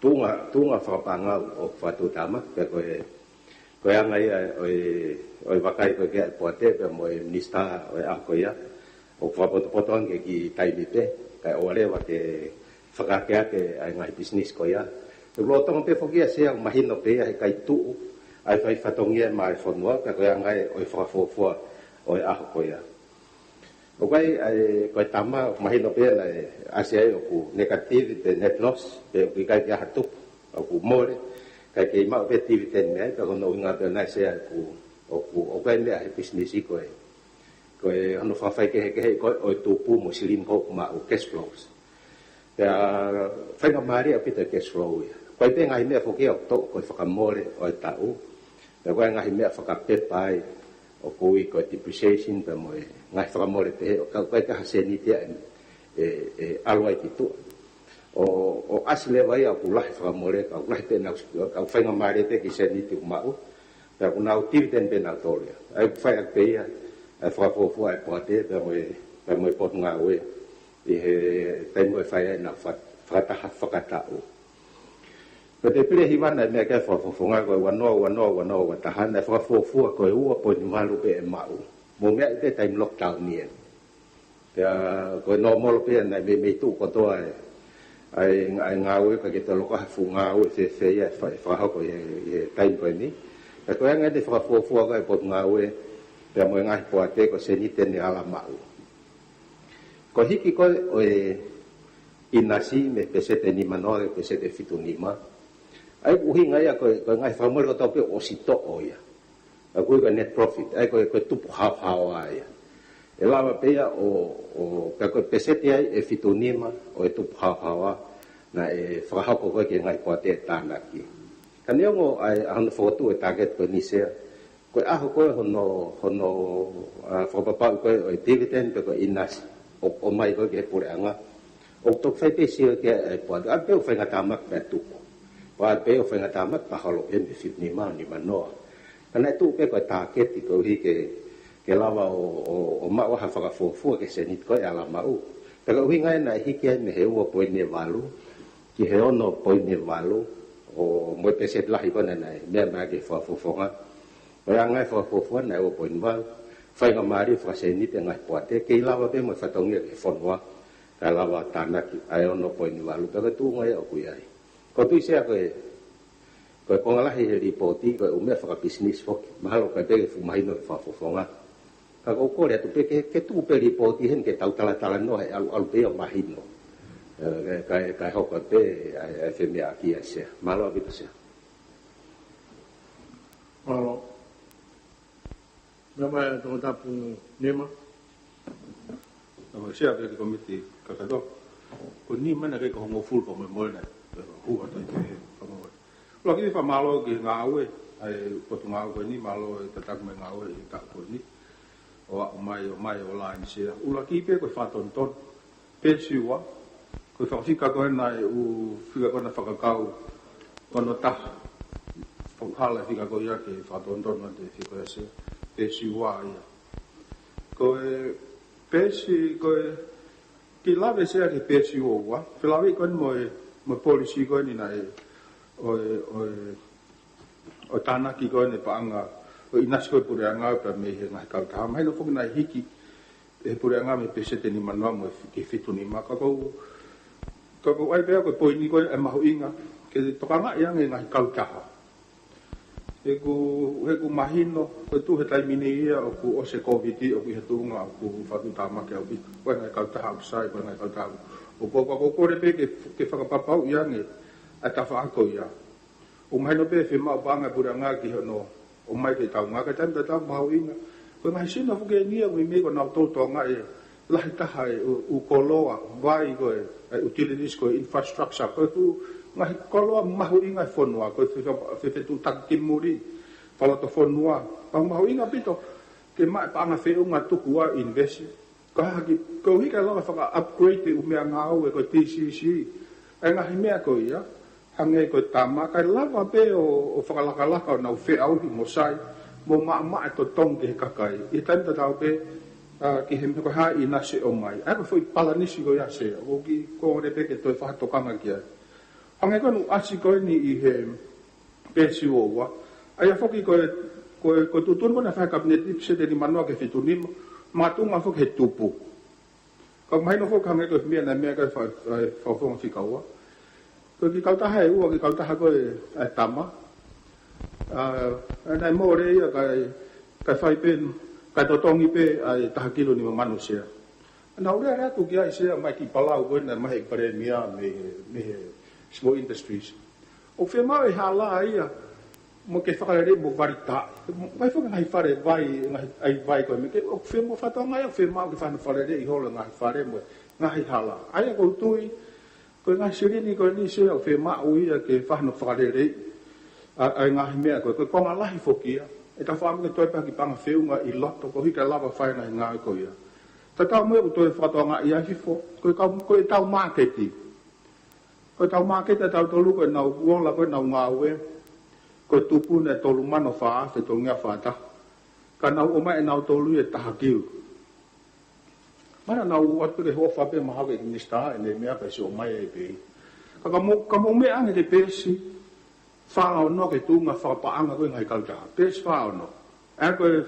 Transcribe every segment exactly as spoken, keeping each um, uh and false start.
Tuʻunga, tuʻunga fakapaʻanga ʻoku fakatuʻutāmaki, pea ko e, ko e anga ia ʻo e, ʻo e vakai ko ē ki ai ʻa e poate pea mo e minisitā ʻo e ʻaho ko ia. ʻOku fakapotopoto ange ki he taimi pē, kae ʻoua leva ke fakaakeake ʻa e ngaahi pisinisi ko ia. ʻOku lolotonga pē foki ia Sea ʻoku mahino pē ia he ʻikai tuʻu ʻa e fai fatongia maʻa e fonua, pea ko e anga ia ʻo e fakafuofua ʻo e ʻaho ko ia. ʻOku ʻi ai, ʻa e, ko e tama, ʻoku mahino pē ia naʻe ʻasi ai ʻoku negative pe net loss, pe ʻoku ʻikai ke ʻi ai ha tupu, ʻoku mole, kae kei maʻu pē dividend mei ai, pea ko hono ʻuhinga pē naʻe Sea ʻoku, ʻoku, ʻoku ʻi ai meʻa he pisinisi ko ē. Ko e hono fakafaikehekeheʻi ko ē ʻo e tupu mo e silini ko ē ʻoku maʻu, cash flows. Pea faingamālie ʻaupito e cash flow ia. Ko e pē ngaahi meʻa foki ia ʻoku toʻo ko e fakamole ʻo e taʻu. Pea ko e ngaahi meʻa fakapepa ai ʻoku ui ko e depreciation pea mo e ngaahi fakamole pehē, ʻo ka ʻoku ʻikai ke ʻi ai ha sēniti ia ʻe, ʻe, ʻe ʻalu ai ki tuʻa. ʻO, ʻo ʻasi leva ia ʻoku lahi fakamole, ka ʻoku lahi pē ʻenau, ka ʻoku faingamālie pē ki he sēniti ʻoku maʻu. Pea ʻoku nau dividend pē nautolu ia. ʻA ia ʻoku fai ʻaki pē ia ʻa e fakafuofua ʻa e poate pea mo e, pea mo e potungāue ʻi he taimi ko ē ʻe fai ai ʻenau fa-, fakataha fakataʻu. Ko e Tēpile ʻe hiva naʻe meʻa ki ai e fakafofonga ko e ua noa, ua noa, ua noa, ua taha, naʻe fakafuofua ko e ua poini valu pē ʻe maʻu. Mou meaʻi pē taimi lockdown eni. Pea ko e nōmolo pē ia naʻe meimei tuʻu kotoa e, ʻa e, ʻa e ngāue, ʻikai ke toe loko ha fuʻu ngāue fēfē ia ʻe fa-, ʻe fakahoko ʻi he, ʻi he taimi ko eni. Pea ko e anga eni e fakafuofua ko ē ʻa e potungāue pea mo e ngaahi poate ko e sēniti ʻe ala maʻu. Ko e hiki ko ē ʻo e ʻinasi mei he peseti ʻe nima noa ki he peseti ʻe fitu nima. ʻA ia ʻoku ʻuhinga ia ko e, ko e ngaahi fakamole kotoa pē ʻosi toʻo ia. ʻA ia ʻoku ui ko e net profit, ʻa ia ko e, ko e tupu haohaoa ia. ʻE lava pē ia ʻo, ʻo, ka ko e peseti ia ʻe fitu nima ʻo e tupu haohaoa naʻe fakahoko ko ē ki he ngaahi poate ʻe tānaki. Ka neongo ʻa e, ʻa hono fokotuʻu e target ko eni Sea, ko e ʻaho ko ē hono, hono, ʻa, fakapapauʻi ko ē ʻo e dividend pe ko e ʻinasi ʻo, ʻomai ko ē ki he puleʻanga, ʻoku toki fai pē sio ki ai ʻa e poate, ʻa ia pē ʻoku faingataʻa mai pea tuku. Pea ʻa ia pē ʻoku faingataʻa mai pea holo pē mei he fitu nima ʻo nima noa. Ka naʻe tuʻu pē ko e tāketi koeʻuhi ke, ke lava ʻo, ʻo, ʻo maʻu ha fakafuofua ki he sēniti ko ē ʻe ala maʻu. Pea ko e ʻuhinga ia naʻe hiki ai mei he ua poini valu ki he ono poini valu, ʻo mo e peseti lahi ko ē naʻe, naʻe meʻa mai ki he fakafofonga. Ko e anga e fakafofonga naʻe ua poini valu, faingamālie fakasēniti e ngaahi poate, kei lava pē mo e fatongia ki he fonua, kae lava tānaki ʻa e ono poini valu, pea ko e tuʻunga ia ʻoku ʻi ai. ʻOku ou tui Sea ko e, ko e konga lahi he lipooti, ko e ʻū meʻa fakapisinisi foki, mahalo ʻikai pē ke fuʻu mahino ki he fakafofonga. Ka ʻoku ou kole atu pē ke, ke tuku pē lipooti heni ke tau talatalanoa he ʻalu, ʻalu pē ia ʻo mahino. ʻE, kae, kae, kae hoko pē ʻa e, ʻa e femeʻaʻaki ʻa Sea. Mālō ʻaupito Sea. Mālō. Meʻa mai Tongatapu nima. Tau Sea pē ki he komiti kakato. Ko e nima naʻe ʻikai ko e hongofulu fakamolemole naʻe hū atu ki he fakamolemole. ʻUluaki fakamālō ki he ngāue, ʻa e potungāue ko eni, mālō e tataki mai ngāue ʻi he taʻu ko eni. ʻO aʻu mai, ʻo mai, ʻo laine Sea. ʻUluaki pē ko e fakatonutonu. Peesi ua, ko e fakafika ko ena ʻe ʻū fika ko ena fakakau, ono taha. Fakahala e fika ko ia ke fakatonutonu atu e fika ko ia Sea. Peesi ua ia. Ko e peesi, ko e, ke lave Sea ki he peesi ua ua. Felāveʻi ko eni mo e, mo e policy ko eni naʻe, ʻo e, ʻo e, ʻo tānaki ko eni e paʻanga ʻo e ʻinasi ko ē ʻa e puleʻanga pea mei he ngaahi kautaha. Mahino foki naʻe hiki ʻe he puleʻanga mei he peseti ʻe nima noa mo e fi-, ki he fitu nima. Ka ʻoku ou, ka ʻoku ou ʻai pē au ko e poini ko ē ʻe mahuʻinga ke tokangaʻi ange e ngaahi kautaha. He ʻoku, he ʻoku mahino, ko e tuʻu he taimi ni ia ʻoku ʻosi e Kōviti, ʻoku ʻi he tuʻunga ʻoku fakatuʻutāmaki ʻaupito. Ko e ngaahi kautaha ʻoku sai, ko e ngaahi kautaha ʻoku, ʻoku, ʻoku, ʻoku ou kole pē ke, ke fakapapauʻi ange ʻa e tafaʻaki ko ia. ʻOku mahino pē fiemaʻu paʻanga e puleʻanga ki hono ʻomai ke tau ngāueʻaki, taimi tatau mahuʻinga. Ko e ngaahi sino foki eni ia ʻoku meimei ko ʻenau toutou ngāue lahi taha e ʻū, ʻū koloa, vai ko ē, e utilities ko ē, infrastructure, ko e fuʻu ngaahi koloa mahuʻinga e fonua, ko e fe-, fe-, fetuʻutaki ki muli, fakalotofonua, pau mahuʻinga ʻaupito, ke maʻu e paʻanga feʻunga tuku ʻo invest. Ka haki, koeʻuhi ke lava faka-upgrade e ʻū meʻangāue ko e T C C. ʻA e ngaahi meʻa ko ia, hangē ko e tama, kae lava pē ʻo, ʻo fakalakalaka ʻo nau feʻauhi mo sai, mo maʻamaʻa e totongi ki he kakai. ʻI he taimi tatau pē, ʻa, ki he meʻa ko e hā e ʻinasi ʻe ʻomai. ʻA ia ko e foʻi palanisi ko ia Sea, ʻoku ou kiʻi kole pē ke toe fakatokanga ki ai. Hangē ko ʻeku ʻasi ko eni ʻi he peesi uaua. ʻA ia foki ko e, ko e, ko e tuʻutuʻuni ko ē naʻe fai ʻe he Kapineti, peseti ʻe nimanoa ki he fitunima, makatuʻunga foki he tupu. Ka mahino foki hangē ko e meʻa naʻe meʻa ki ai e fa-, e fakafofonga fika ua. Ko e kiʻi kautaha ʻe ua, kiʻi kautaha ko ē ʻa e tama. ʻA, naʻe mole ia kae, kae fai pē, kae totongi pē ʻa e taha kilu nima mano sea. Naʻa ku lea atu ki ai, sea mai ki Palau ko ē naʻe ʻomai ʻe he Palēmia mei he, mei he Small Industries. ʻOku fiemaʻu e hala ia, mo ke fakaleleiʻi mo valitaʻi. Mai foki ngaahi fale vai, ngaahi ʻai vai ko ē, mo ke, ʻoku fiemaʻu fakatonga ia, ʻoku fiemaʻu ke fai hano fakaleleiʻi holo ngaahi fale mo e ngaahi hala. ʻA ia ʻoku ou tui, ko e ngaahi silini ko eni, sea, ʻoku fiemaʻu ia ke fai hano fakaleleiʻi ʻa, ʻa e ngaahi meʻa ko ē, ko e konga lahi foki ia. ʻE tau fakaʻamu ke toe pē ha kiʻi paʻanga feʻunga ʻi loto, koeʻuhi ke lava fai e ngaahi ngāue ko ia. Tatau mo ia ʻoku toe fakatokangaʻi ai hifo, ko e kau, ko ʻetau māketi. Ko ʻetau māketi ʻatautolu ko ʻenau ola ko ē ʻenau ngāue, ko e tupu naʻe tolu mano fā afe tolungeau fā taha. Ka nau ʻomai ʻe nautolu ia e taha kilu. Mana nau ʻoatu pē ke hoko pē mahalo ki he Minisitā ʻene meʻa kae ʻosi ʻomai ai pē. Ka, ka mou, ka mou meʻa ange ki he peesi fā ono ki he tuʻunga fakapaʻanga ko ē ngaahi kautaha. Peesi fā ono. ʻA ia ko e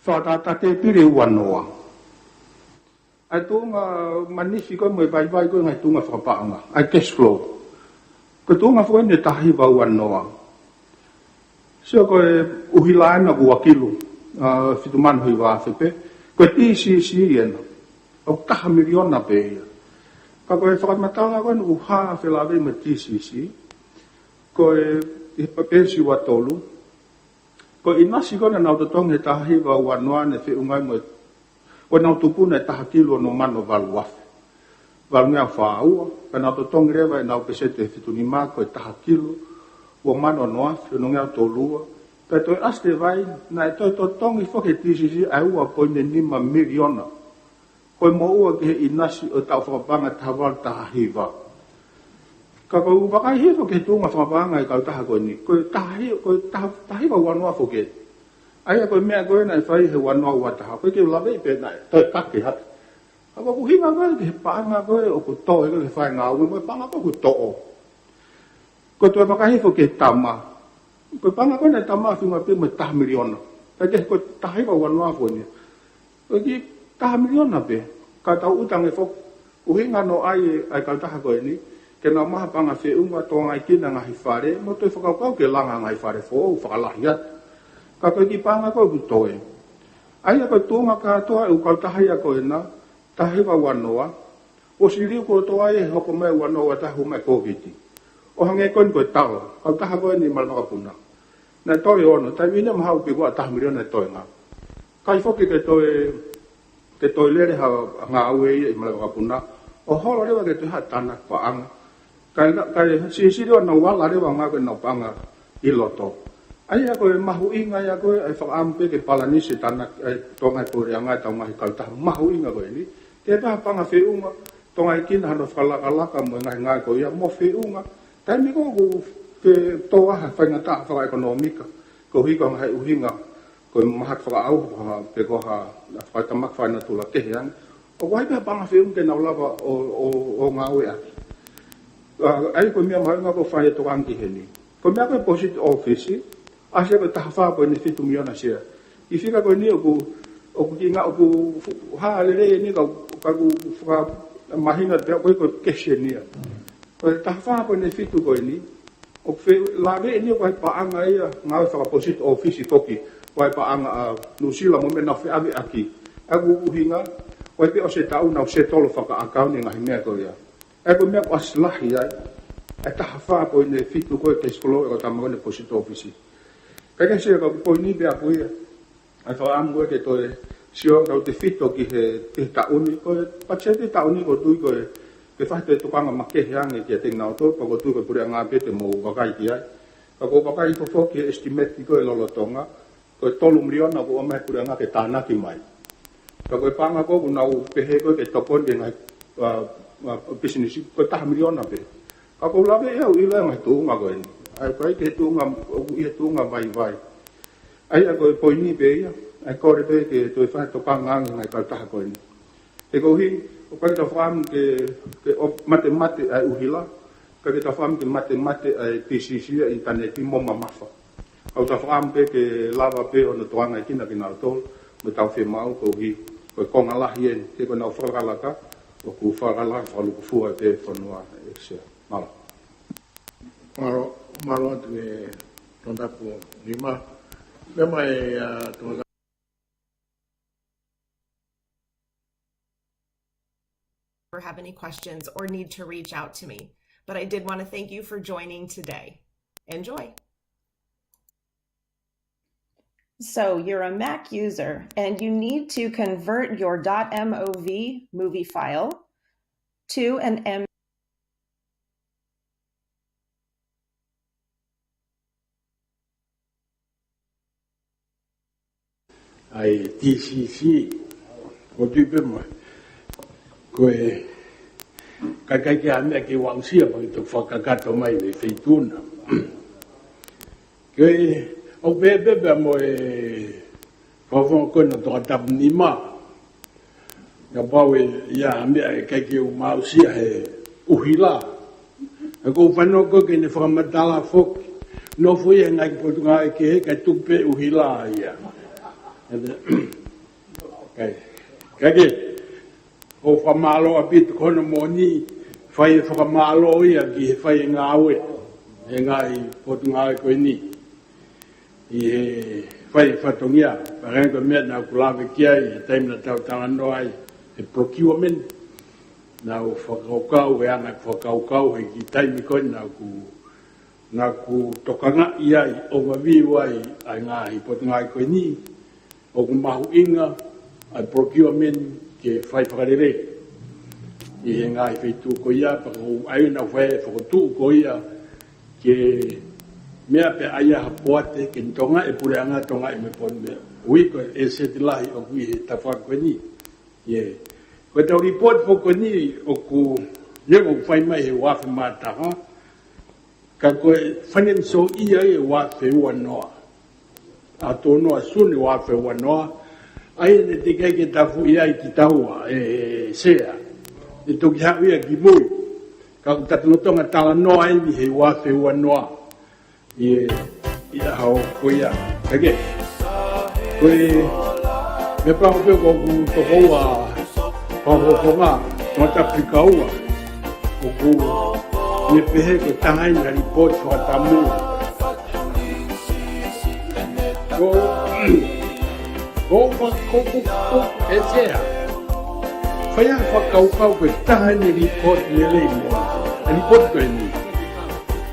fakatātā tēpile ua noa. ʻA e tuʻunga manifi ko ē mo e vaivai ko ē ngaahi tuʻunga fakapaʻanga. ʻA e cash flow. Ko e tuʻunga foki eni ʻe taha hiva ua noa. Sio ko e ʻuhila ena ʻoku ua kilu, ʻa, fitu mano hiva afe pē. Ko e T C C ena. ʻOku taha miliona pē ia. Ka ko e fakamatala ko ē ʻoku hā felāveʻi mo e T C C. Ko e, ʻi he peesi ua tolu. Ko e ʻinasi ko ē naʻa nau totongi he taha hiva ua noa naʻe feʻunga ai mo e, ko ʻenau tupu naʻe taha kilu ono mano valu afe. Valungeau fā ua, ka nau totongi leva ʻenau peseti ʻe fitu nima ko e taha kilu ua mano ono afe, onongeau tolu ua. Pea toe ʻasi leva ai, naʻe toe totongi foki he T C C ʻa e ua poini nima miliona. Ko e moʻua ki he ʻinasi ʻo e taʻu fakapaʻanga taha valu taha hiva. Ka ʻoku ou vakai hifo ki he tuʻunga fakapaʻanga ʻa e kautaha ko eni. Ko e taha hi-, ko e taha, taha hiva ua noa foki eni. ʻA ia ko e meʻa ko ē naʻe fai he ua noa ua taha. Ko e ke u laveʻi pē naʻe toe kake hake. Ka ko e ʻuhinga ko ē ki he paʻanga ko ē ʻoku tō ʻi he fai ngāue mo e paʻanga ko ē ʻoku toʻo. Ko e toe vakai hifo ki he tama. Ko e paʻanga ko ē naʻe tama ʻoku feʻunga pē mo e taha miliona. Ka ke ko e taha hiva ua noa foki eni. Ko e kiʻi taha miliona pē, ka tau ʻuta ange foki, ʻuhinga naʻe ʻai ʻa e kautaha ko eni, ke nau maʻu ha paʻanga feʻunga, tokangaʻi ʻaki e ngaahi fale, mo toe fakakaukau ke langa ngaahi fale foʻou, fakalahi atu. Ka ko e kiʻi paʻanga ko ē ʻoku toe. ʻA ia ko e tuʻunga kātoa ʻo e kautaha ia ko ena, taha hiva ua noa, ʻosi liliu kotoa ia he hoko mai ua noa ua taha mai Kōviti. ʻO hangē ko eni ko e tau, kautaha ko eni Male Vakapuna. Naʻe toe ono, taimi ʻe niʻihi mahalo pē ko e taha miliona e toenga. ʻIkai foki ke toe, ke toe lele ha ngāue ia ʻi Male Vakapuna. ʻO holo leva ke toe ha tānaki paʻanga. Kae, kae siʻisiʻi leva ʻenau ala leva ngāue ko ē ʻenau paʻanga ʻi loto. ʻA ia ko e mahuʻinga ia ko ē, ʻa e fakaʻamu pē ke palanisi tānaki, ʻa e tokangaʻi puleʻanga ʻetau ngaahi kautaha mahuʻinga ko eni. Ke pā paʻanga feʻunga, tokangaʻi ʻaki hano fakalakalaka mo e ngaahi ngāue ko ia, mo feʻunga. Taimi ko ē ʻoku ke tō ai ha faingataʻa fakaʻekonōmika, koeʻuhi ko e ngaahi ʻuhinga, ko e mahaki fakaʻauha, pe ko ha fakatamaki fakanatula kehe ange. ʻOku ʻi ai pē ha paʻanga feʻunga ke nau lava ʻo, ʻo, ʻo ngāueʻaki. ʻA, ʻa ia ko e meʻa mahuʻinga ʻoku fai e tokanga ki heni. Ko e meʻa ko ē deposit ʻōfisi, ʻasi ia ko e taha fā poini fitu miliona sea. ʻI he fika ko eni ʻoku, ʻoku kiʻi ngā-, ʻoku fu-, hā lelei eni ka, ka ʻoku fakamahino pē ko e, ko e kesi eni ia. Ko e taha fā poini fitu ko eni, ʻoku fie laveʻi eni ko e paʻanga ia, ngāue fakadeposit ʻōfisi foki, ko e paʻanga ʻa Nuʻusila mo e meʻa naʻa nau feʻaveʻaki. ʻA ia ko e ʻuhinga, ko e pē ʻosi e taʻu naʻa nau settle fakaʻakauni e ngaahi meʻa ko ia. ʻA ia ko e meʻa ʻoku ʻasi lahi ai, ʻa e taha fā poini fitu ko e cash flow ʻa e kautaha ko eni deposit ʻōfisi. Ka ke sio ka ko e poini pē ʻaku ia, ʻa e fakaʻamu ko ē ke toe sio tautefito ki he, ki he taʻu ni, ko e patiseti taʻu ni ʻoku ou tui ko e, ke fai ha toe tokanga makehe ange kiate kinautolu, pea ʻoku ou tui ko e puleʻanga pē te mou vakai ki ai. Ka ʻoku ou vakai foki ki he estimate ko ē lolotonga, ko e tolu miliona ʻoku ʻomai ʻe he puleʻanga ke tānaki mai. Ka ko e paʻanga ko ē ʻoku nau pehē ko ē ke tokoni ki he ngaahi, ʻa, ʻa, pisinisi, ko e taha miliona pē. Ka ʻoku ou laveʻi au ʻi he ngaahi tuʻunga ko eni. ʻA ia ʻoku ʻi he tuʻunga, ʻoku ʻi he tuʻunga vaivai. ʻA ia ko e poini pē ia, ʻa ia kole pē ke toe fai tokanga ange ngaahi kautaha ko eni. He koeʻuhi, ʻoku ʻikai ke tau fakaʻamu ke, ke ʻo matemate ʻa e ʻuhila, Ka ke tau fakaʻamu ke matemate ʻa e P C C ʻa e ʻinitaneti mo mamafa. Ka ʻoku tau fakaʻamu pē ke lava pē ʻo ne tokangaʻi kinautolu mo ʻetau fiemaʻu koeʻuhi ko e konga lahi eni, he ko ʻenau fakalakalaka ʻoku fakalakalaka fakalūkufua pē fonua ʻEiki Sea. Mālō. Mālō, mālō atu e Tongatapu nima. Meʻa mai, ʻa, Tongatapu. Ever have any questions or need to reach out to me. But I did want to thank you for joining today. Enjoy. So you're a Mac user and you need to convert your .mov movie file to an M ʻa e T C C, ʻoku ou tui pē mo e, ko e, ka ʻikai ke ʻi ai ha meʻa ke u aʻusia pea ke toki fakakakato mai mei he feituʻu na. Ko e, ʻoku pehē pē pea mo e fakafofonga ko ena Tongatapu nima. Kapau ʻe ʻi ai ha meʻa ʻe ʻikai ke u maʻusia he ʻuhila. He ʻoku ou fanongo ko ē ke ne fakamatala foki. Nofo ia he ngaahi potungāue kehe kae tuku pē ʻuhila ia. Kae, kae kehe, ʻoku ou fakamālō ʻaupito ko hono moʻoni, fai e fakamālō ia ki he fai e ngāue he ngaahi potungāue ko eni ʻi he fai fatongia, pea hangē ko e meʻa naʻa ku lave ki ai he taimi naʻa tau talanoa ai he procurement. Naʻa ku fakakaukau, he anga e fakakaukau he kiʻi taimi ko ē naʻa ku, naʻa ku tokangaʻi ai, overview ai ʻa e ngaahi potungāue ko eni, ʻoku mahuʻinga ʻa e procurement ke fai fakalelei ʻi he ngaahi feituʻu ko ia, pea ko e ʻai ʻo fai fokotuʻu ko ia ke meʻa pē ʻa ia ha poate ke ne tokangaʻi e puleʻanga, tokangaʻi mo e poate meʻa. Ui ko e ʻeseti lahi ʻoku ʻi he tafaʻaki ko eni. ʻIo. Ko ʻetau lipooti foki ko eni ʻoku, ʻio ʻoku fai mai he ua afe mā taha, ka ko e financial year ʻe ua afe ua noa. ʻA e tō noa Sune ua afe ua noa, ʻa ia naʻe teʻeki ai ke tafuʻi ai kitaua ʻe Sea. ʻE toki haʻu ia ki mui. Ka ʻoku tau lolotonga talanoa eni he ua afe ua noa. ʻI he, ʻi he ʻaho ko ia. Kae kehe, ko e, meʻa pau pē ko ʻeku tokoua fakafofonga, Tongatapu fika ua. ʻOku ne pehē ko e taha eni ʻa e lipooti fakatamui. Ko, ko, ko, ko, ko, ʻe Sea. Fai ha fakakaukau ko e taha eni e lipooti lelei mo e lipooti ko eni.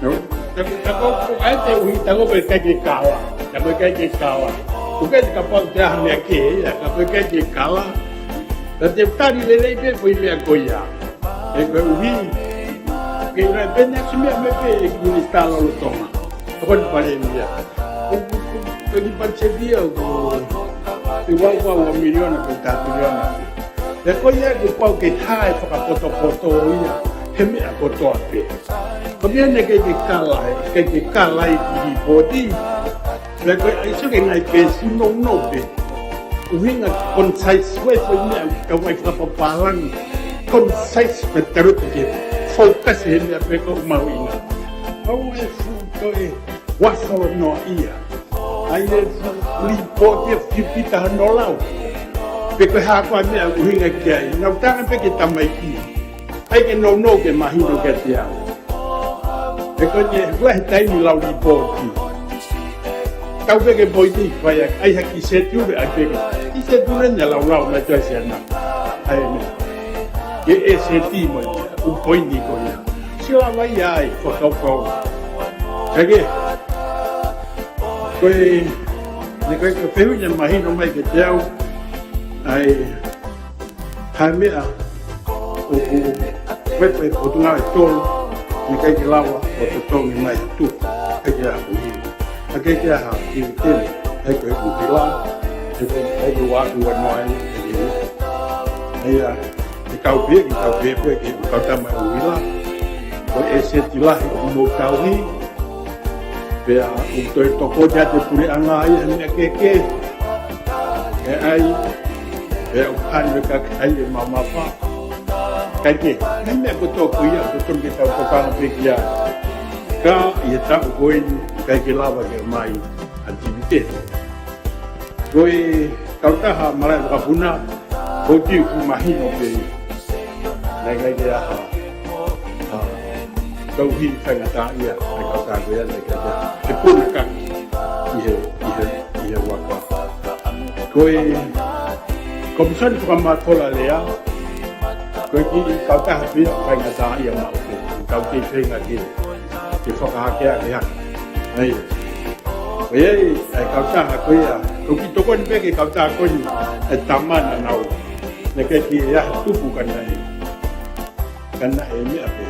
No, ta, ta ko, ko, ʻa e te uhi, ta ko ʻoku ʻikai ke kala. Ta ko ʻoku ʻikai ke kala. ʻOku ʻikai ke kapau te ʻi ai ha meʻa kehe, ia, ta ko ʻoku ʻikai ke kala. Ta te u tali lelei pē foʻi meʻa ko ia. He koeʻuhi ke ʻi ai pē ʻa e ngaahi meʻa mai pē ʻe he Minisitā Lolotonga. Ko e Palēmia. Ko, ko, ko, ko e patiseti ia ko e ua ua ua miliona pe taha miliona. He ko ia kuo pau ke hā e fakapotopoto ia he meʻa kotoa pē. Ko e meʻa naʻe ʻikai ke kala ai, ʻikai ke kala ai ki he lipooti. Pea ko e ʻai sio ki he ngaahi peesi nounou pē. ʻUhinga concise, ko e foʻi meʻa ʻoku tau ʻai fakapapālangi. Concise pē, talu pē ke focus he meʻa pē ʻoku mahuʻinga. ʻOku ʻi ai e fuʻu toe ua afe ua noa ia. ʻA ia e fuʻu lipooti ʻe fifita hono lau. Pe ko e hā koā e meʻa ʻoku ʻuhinga ki ai. Naʻa ku tala pē ki he tamaiki. ʻAi ke nounou ke mahino kiate au. He ko eni ʻe ua he taimi lau lipooti. Tau pē ke poini fai ʻaki, ʻai ha kiʻi setiule ʻaki pē ke. Kiʻi setiule naʻe laulau mai ʻe Sea na. ʻAi ʻene. Ke ʻeseti mai ia, ʻū poini ko ia. Sio lava ia ai, fakakaukau. Kae kehe, ko e, ne ko e ka fehuʻi naʻe mahino mai kiate au. ʻAi, ha meʻa ʻoku, ko e, ko e potungāue ʻe tolu, naʻe ʻikai ke lava ʻo totongi mai atu, ʻikai ke ʻi ai ha ʻuhila. ʻIkai ke ʻi ai ha ʻuhila, ʻikai ke ʻi ai ha ʻuhila, ʻikai ke, ʻikai ke ua ua noa ʻi he ʻuhila. ʻA ia, ʻe kau pē, ke kau pē, pē, ke kau tama ʻuhila. Ko e ʻeseti lahi ʻoku mou tauhi, pea ʻoku toe tokoni atu e puleʻanga ia he meʻa kehekehe. ʻE ʻai, pea ʻoku hanu e kakai ʻe mamafa. Kae kehe, ʻi he meʻa kotoa ko ia, ʻoku totonu ke tau tokanga pē ki ai. Ka ʻi he taʻu ko eni, ʻikai ke lava ke ʻomai ʻa e dividend. Ko e kautaha malaʻe vakapuna, ko e tui ʻoku mahino pē ia. Naʻe ʻikai ke ʻi ai ha, ha tauhi faingataʻaʻia ʻa e kautaha ko ia, naʻe ʻikai ke ʻi ai ha puna ka ʻi he, ʻi he, ʻi he vaka. Ko e Komisoni Fakamātola Lea, ko e kiʻi kautaha pē ia ʻoku faingataʻaʻia maʻu pē, tau kei feinga ke, ke fakahake ʻaki hake. ʻA ia, ʻa e kautaha ko ia, ʻoku kiʻi tokoni pē ki he kautaha ko eni ʻa e tama naʻa nau, naʻe ʻikai ke ʻi ai ha tupu ka naʻe, ka naʻe meʻa pē.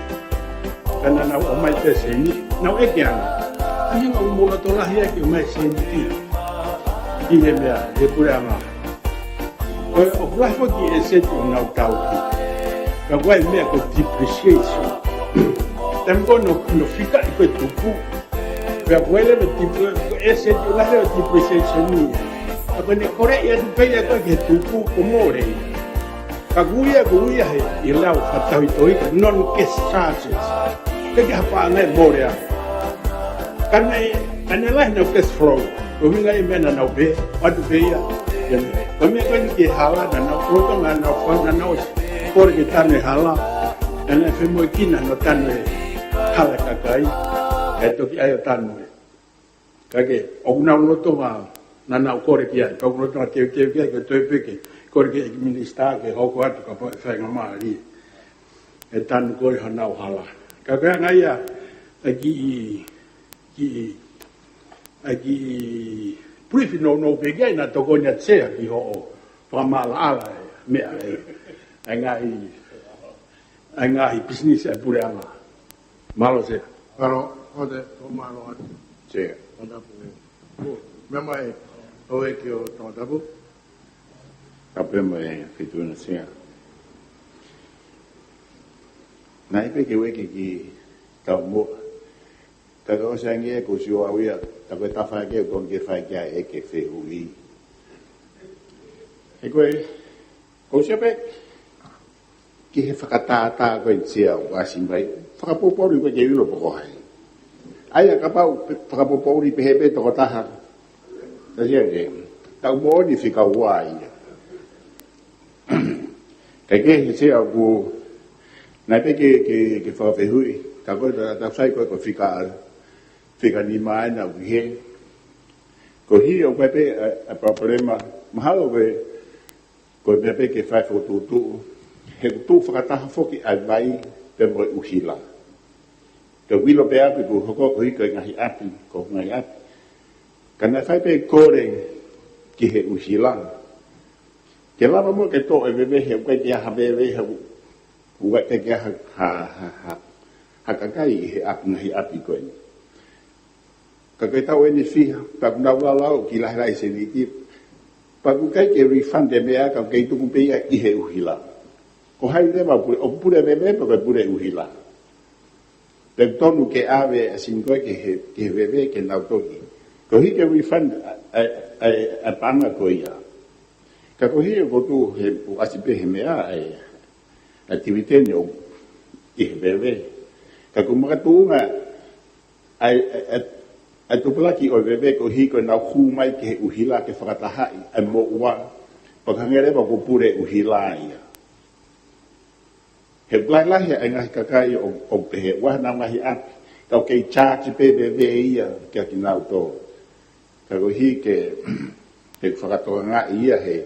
Ka naʻa nau ʻomai pē sēniti, nau ʻeke ange. ʻA ia ʻoku mou loto lahi ai ke ʻomai sēniti ʻi he meʻa, ʻi he puleʻanga. Ko e, ʻoku lahi foki e sēniti ʻoku nau tauhi. Ka ko e meʻa ko e depreciation. Taimi ko ē naʻa nau fikaʻi ko e tupu. Pea ko e leva e depre-, ko e sēniti ʻoku lahi leva e depreciation ia. Ka ko ʻene koleʻi atu pē ia ko ē ki he tupu, kuo mole ia. Ka ko ia, ko ia he, ʻi he lau fakatauhitohi ko e non-cash charges. ʻIkai ke ʻi ai ha paʻanga ʻe mole ai. Ka naʻe, ka naʻe lahi ʻenau cash flow. Ko e ʻuhinga ia e meʻa naʻa nau pehē, ʻoatu pē ia. Ia, ko e meʻa ko eni ki he hala, naʻa nau, ko e ʻuhinga naʻa nau fai, naʻa nau ʻosi kole ke tanu e hala. Naʻe femoʻuekina hono tanu e hala ʻa e kakai. ʻE toki ʻai ʻo tanu e. Ka ke, ʻoku nau lolotonga, naʻa nau kole ki ai, ka ʻoku lolotonga teuteu ki ai, ke toe pē ke kole ki he ʻEiki Minisitā ke hoko atu kapau ʻe faingamālie e tanu ko ē honau hala. Ka ko e anga ia, ʻa e kiʻi, kiʻi, ʻa e kiʻi brief nounou pē ki ai naʻe tokoni atu Sea ki hoʻo fakamaʻalaʻala e meʻa e, ʻa e ngaahi, ʻa e ngaahi pisinisi ʻa e puleʻanga. Mālō Sea. Mālō, ʻoku te, ʻoku mālō atu. Sea. Tongatapu. Meʻa mai, ʻo e ki o Tongatapu. Ka pē mai, Feituʻuna Sea. Naʻe pē ke u ʻeke ki Taumuʻa. Ka ka ʻosi ange ʻeku sio au ia, ka ko e tafaʻaki ʻoku ke fai ki ai e ʻeke fehuʻi. He ko e, ʻoku ou sio pē ki he fakatātā ko ē Sea ʻoku ʻasi mai. Fakapoupou ʻoku ke ʻilo pe ko hai. ʻA ia kapau pe-, fakapoupou pehē pē tokotaha. Ka Sea ke, tau moʻoni fika ua ia. Kae kehe Sea ʻoku, naʻe pē ke, ke, ke fakafehuʻi, ka ko e ta, ta fai ko e ko e fika, fika nima ʻena ʻoku ʻi hē. Ko e hili ʻoku ʻi ai pē ʻa e, ʻa e palopalema, mahalo ko e, ko e meʻa pē ke fai fokotuʻutuʻu, he ʻoku tuʻu fakataha foki ʻa e vai pea mo e ʻuhila. Ka ʻoku ʻilo pē ʻapi ʻoku hoko ko e hiko e ngaahi ʻapi, ko e ngaahi ʻapi. Ka naʻe fai pē kole ki he ʻuhila. Ke lava mo ke toʻo e veve he ʻoku ʻikai ke ʻi ai ha veve he ʻoku ʻikai ke ʻi ai ha, ha, ha, ha, ha kakai ʻi he ʻapi, ngaahi ʻapi ko ē. Ka ko e taʻu ʻeni fiha, pea ʻoku nau lau lau ki he lahilahi sēniti. Pea ʻoku ʻikai ke refund e meʻa ka ʻoku kei tuku pē ia ʻi he ʻuhila. Ko hai leva pule, ʻoku pule veve pe ko e pule ʻuhila. Pea ʻoku tonu ke ʻave ʻa e sini ko ē ki he, ki he veve ke nau toki. Ko e hiki e refund ʻa, ʻa, ʻa, ʻa e paʻanga ko ia. Ka ko e hili ʻoku tuʻu he, ʻoku ʻasi pē he meʻa ʻa e, ʻa e dividend ʻoku ʻi he veve. Ka ko e makatuʻunga ʻa e, ʻa e, ʻa e, ʻa e tupulaki ʻo e veve ko e hili ko ʻenau hū mai ki he ʻuhila ke fakatahaʻi ʻa e moʻua. Pea ʻoku hangē leva ʻoku pule ʻuhila ia. He ʻoku lahilahi ʻa e ngaahi kakai ʻoku, ʻoku pehē ʻoku ʻi ai honau ngaahi ʻapi, ka ʻoku kei charge pē veve ia kia kinautolu. Ka ko e hili ke, ke fakatokangaʻi ia he,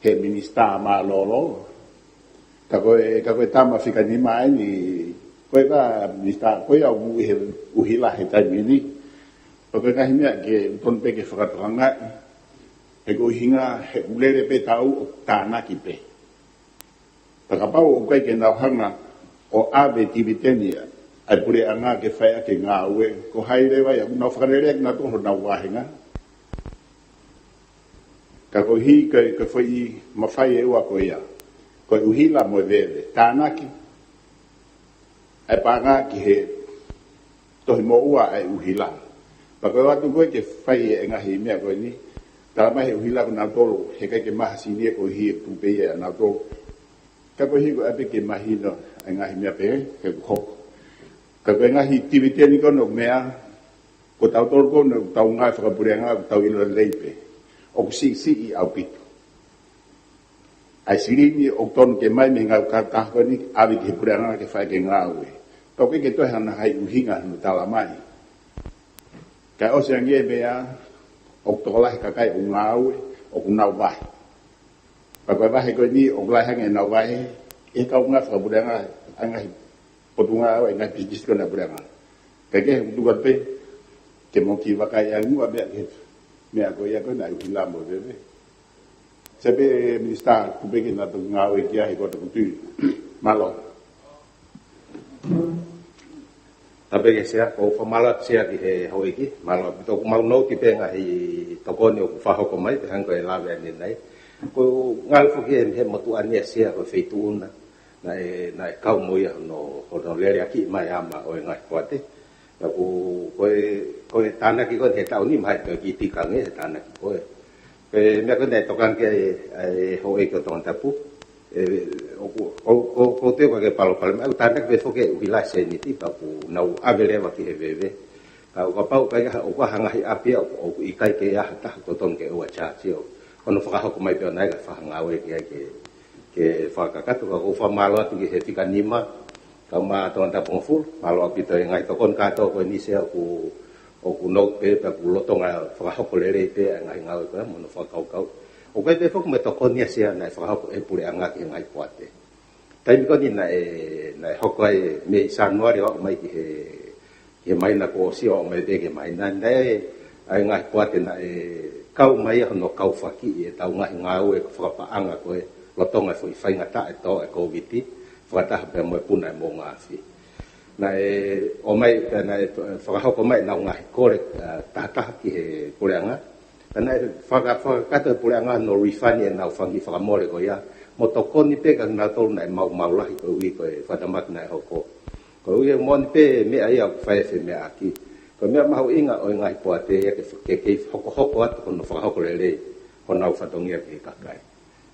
he minisitā mālōlō. Ka ko e, ka ko e tama fika nima ʻeni, ko e ka minisitā, ko ia ʻoku ʻi he ʻuhila he taimi ni. Ka ko e ngaahi meʻa ke tonu pē ke fakatokangaʻi, he ko e ʻuhinga, he ʻoku lele pē taʻu ʻo tānaki pē. Pea kapau ʻoku ʻikai ke nau hanga ʻo ʻave dividend ia ʻa e puleʻanga ke fai ʻaki e ngāue, ko hai leva ia ʻoku nau fakalele ʻaki nautolu honau vāhenga. Ka ko e hili ko e, ko e foʻi mafai ʻe ua ko ia. Ko e ʻuhila mo e veve. Tānaki ʻa e paʻanga ki he tohi moʻua ʻa e ʻuhila. Pea ko e ʻoatu ko ē ke fai e ngaahi meʻa ko eni, tala mai he ʻuhila ko nautolu, he ʻikai ke maha sini ia ko e hili ʻoku tuku pē ia ʻanautolu. Ka ko e hiko ʻapē ke mahino ʻa e ngaahi meʻa pehē, he ʻoku hoko. Ka ko e ngaahi tiviteni ko eni ʻoku meʻa, ko tautolu ko eni ʻoku tau ngāue fakapuleʻanga, ʻoku tau ʻilo lelei pē. ʻOku siʻisiʻi ʻaupito. ʻA e silini ʻoku tonu ke mai mei he ngāue kautaha ko eni, ʻave ki he puleʻanga ke fai ke ngāue. Ka ʻoku ʻikai ke toe hanga ʻi ai ha ʻuhinga hono tala mai. Kae ʻosi ange meʻa, ʻoku tokolahi kakai ʻoku ngāue, ʻoku nau vahe. Pea ko e vahe ko eni, ʻoku lahi ange ʻenau vahe, ʻi he kaungā fakapuleʻanga, ʻa e ngaahi potungāue, ʻa e ngaahi pisinisi ko eni ʻa e puleʻanga. Kae kehe ʻoku tuku atu pē, ke mau kiʻi vakai ange muʻa meʻa ke, meʻa ko ia ko ena ʻoku ʻi lalo mo e veve. Sai pē Minisitā, tuku pē ke na toki ngāue ki ai he ko e tuku tui. Mālō. Tapu ki he Sea, ʻoku ou fakamālō atu Sea ki he houʻeiki, mālō ʻaupito. ʻOku mau nōti pē ngaahi tokoni ʻoku fakahoko mai, pea hangē ko e lave ʻanenai. ʻOku ngalu foki he, he motuʻa ni ʻa Sea ko e feituʻu na, naʻe, naʻe kau mo ia hono, hono leleakiʻi mai ʻa e ama ʻo e ngaahi poate. Pea ʻoku, ko e, ko e tānaki ko eni he taʻu ni, mahalo ʻe toe kiʻi tika ange he tānaki ko ē. Ko e meʻa ko ē naʻe tokanga ki ai ʻa e houʻeiki ʻo Tongatapu. ʻE, ʻoku, ʻoku, ʻoku, ʻoku ou tui ʻoku ʻikai ke palopalema, ʻoku tānaki pē foki ʻuhi lahi e sēniti, pea ʻoku nau ʻave leva ki he veve. Ka ʻoku kapau ʻoku ʻi ai ha, ʻoku ʻi ai ha ngaahi ʻapi ia ʻoku, ʻoku ʻikai ke ʻi ai ha taha totonu ke ʻoua charge ʻo, hono fakahoko mai pē ʻo nai ka fakangāue ki ai ke, ke fakakakato, ka ʻoku ou fakamālō atu ki he fika nima, kae ʻumaʻā Tongatapu hongofulu, mālō ʻaupito e ngaahi tokoni kātoa ko eni Sea ʻoku, ʻoku nō pē, pea ʻoku lolotonga fakahoko lelei pē ʻa e ngaahi ngāue ko ia mo hono fakakaukau. ʻOku ʻi ai pē foki mo e tokoni ʻa Sea naʻe fakahoko ʻe he puleʻanga ki he ngaahi poate. Taimi ko eni naʻe, naʻe hoko ai mei Sānuali ʻo aʻu mai ki he, ki he māhina kuo ʻosi ʻo aʻu mai pē ki he māhina ni, naʻe ʻi ai e ngaahi poate naʻe kau mai ia hono kaufakiʻi ʻetau ngaahi ngāue fakapaʻanga ko ē lolotonga e foʻi faingataʻa ʻe tō ʻa e Kōviti, fakataha pea mo e puna ʻa e moʻunga afi. Naʻe ʻomai, naʻe fakahoko mai ʻenau ngaahi kole, ʻa, tahataha ki he puleʻanga. Ka naʻe faka-, fakakakato ʻe he puleʻanga hono refund ʻenau fanga kiʻi fakamole ko ia, mo tokoni pē kia kinautolu naʻe maumau lahi koeʻuhi ko e fakatamaki naʻe hoko. Koeʻuhi he moʻoni pē meʻa ia ʻoku fai e femeʻaʻaki. Ko e meʻa mahuʻinga ʻo e ngaahi poate ia ke, ke, ke hokohoko atu hono fakahoko lelei honau fatongia ki he kakai.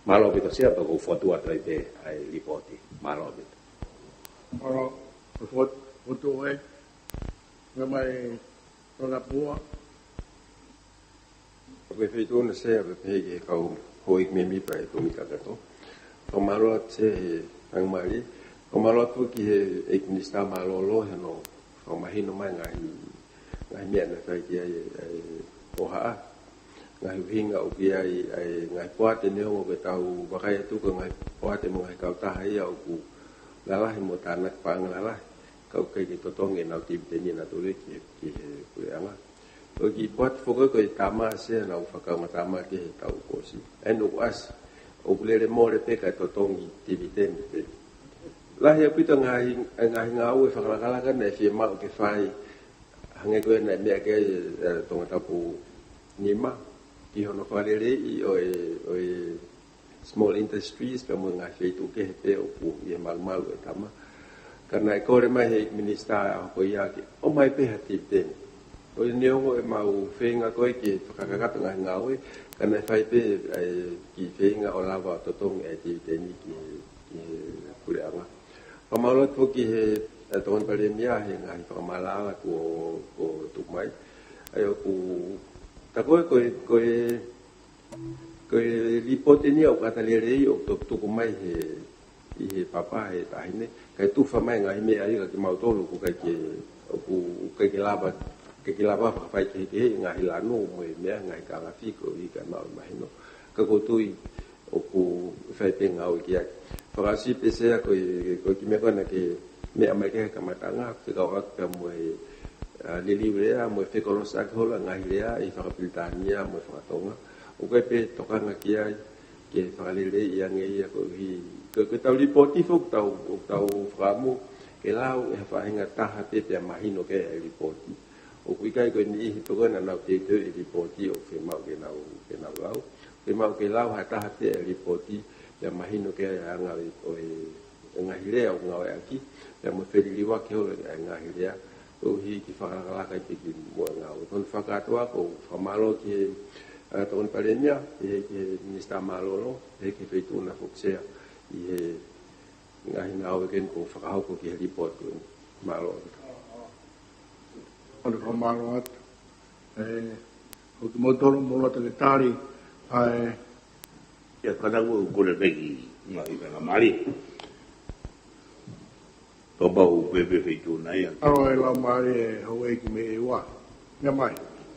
Mālō ʻaupito Sea, pea ʻoku ou fokotuʻu atu ai pē ʻa e lipooti. Mālō ʻaupito. Mālō, fokotuʻu ē. Meʻa mai, Tongatapu. Ko e feituʻu na Sea, pea pehē ki he kau houʻeiki mēmipa ʻo e kōmiti kakato. Fakamālō atu Sea he faingamālie. Fakamālō atu ki he ʻEiki Minisitā Mālōlō, he hono fakamahino mai ngaahi, ngaahi meʻa naʻe fai ki ai ʻa e ʻohaʻa. Ngaahi ʻuhinga ʻoku ʻi ai ʻa e ngaahi poate neongo ʻoku tau vakai atu ko e ngaahi poate mo e ngaahi kautaha ia ʻoku lalahi mo tānaki paʻanga lalahi. Ka ʻoku ʻikai ke totongi ʻenau tiviteni naʻa nau tō ki he, ki he puleʻanga. Ko e kiʻi poate foki ko e tama Sea naʻa nau fakaʻaonga tama ki he taʻu kuo ʻosi. ʻA eni ʻoku ʻasi, ʻoku lele mole pē kae totongi tiviteni pē. Lahi ʻaupito ngaahi, ngaahi ngāue fakalakalaka naʻe fiemaʻu ke fai, hangē ko ia naʻe meʻa ki ai ʻa Tongatapu nima, ki hono fakaleleiʻi ʻo e, ʻo e small industries, pea mo e ngaahi feituʻu kehe pē ʻoku ʻi he malumalu e tama. Ka naʻe kole mai he Minisitā ʻaho ko ia ke ʻomai pē ha tiviteni. ʻOku neongo ʻemau feinga ko ē ke fakakakato ngaahi ngāue, ka naʻe fai pē ʻa e kiʻi feinga ʻo lava ʻo totongi ʻa e tiviteni ki he, ki he puleʻanga. Fakamālō atu foki he, ʻa e Tokoni Palēmia he ngaahi fakamaʻalaʻala kuo, kuo tuku mai. ʻA ia ʻoku, tā ko ē, ko e, ko e, ko e lipooti eni ʻoku ʻata lelei ʻoku tuku mai he, ʻi he papa he taʻahine, kae tufa mai ngaahi meʻa ia kia kimautolu ʻoku ʻikai ke, ʻoku ʻikai ke lava, ʻikai ke lava fakafaikehekeheʻi ngaahi lanu mo e meʻa ngaahi kalafi ko ē ʻikai ke maʻu mahino. Ka ʻoku ou tui ʻoku fai pē ngāue ki ai. Fakaʻosi pē Sea ko e, ko e kiʻi meʻa ko ena ke meʻa mai ki he kamataʻanga, ke kau atu pea mo e, ʻa, liliu lea, mo e fekolosi ʻaki holo ngaahi lea ʻi he fakapilitānia mo e fakatonga. ʻOku ʻi ai pē tokanga ki ai, ke fakaleleiʻi ange ia koeʻuhi. Ko, ko ʻetau lipooti foki ʻoku tau, ʻoku tau fakaʻamu ke lau ʻe ha faʻahinga taha pē pea mahino ki ai e lipooti. ʻOku ʻikai ko e niʻihi pē ko ē naʻa nau teuteuʻi e lipooti ʻoku fiemaʻu ke nau, ke nau lau. Fiemaʻu ke lau ha taha pē e lipooti, pea mahino ki ai e anga ʻo e, ʻo e ngaahi lea ʻoku ngāueʻaki, pea mo feliliuaki holo e ngaahi lea, koeʻuhi ke fakalakalaka ai pē kimuʻa e ngāue. Ko hono fakakātoa ʻoku ou fakamālō ki he, ʻa, Tokoni Palēmia, ki he, ki he Minisitā Mālōlō, ki he, ki he feituʻu na foki Sea, ʻi he Ngaahi ngāue ko eni kuo fakahoko ki he lipooti ko eni. Mālō. ʻOku ou fakamālō atu. ʻE, ʻoku mau tolo mo lata ke tali, ʻa e. Ia, kātaki ʻo kole pē ki he ngaahi faingamālie. Pea pau pē pē feituʻu nai ʻa. ʻAlo e laumālie ʻo e houʻeiki mei ʻEua. Meʻa mai.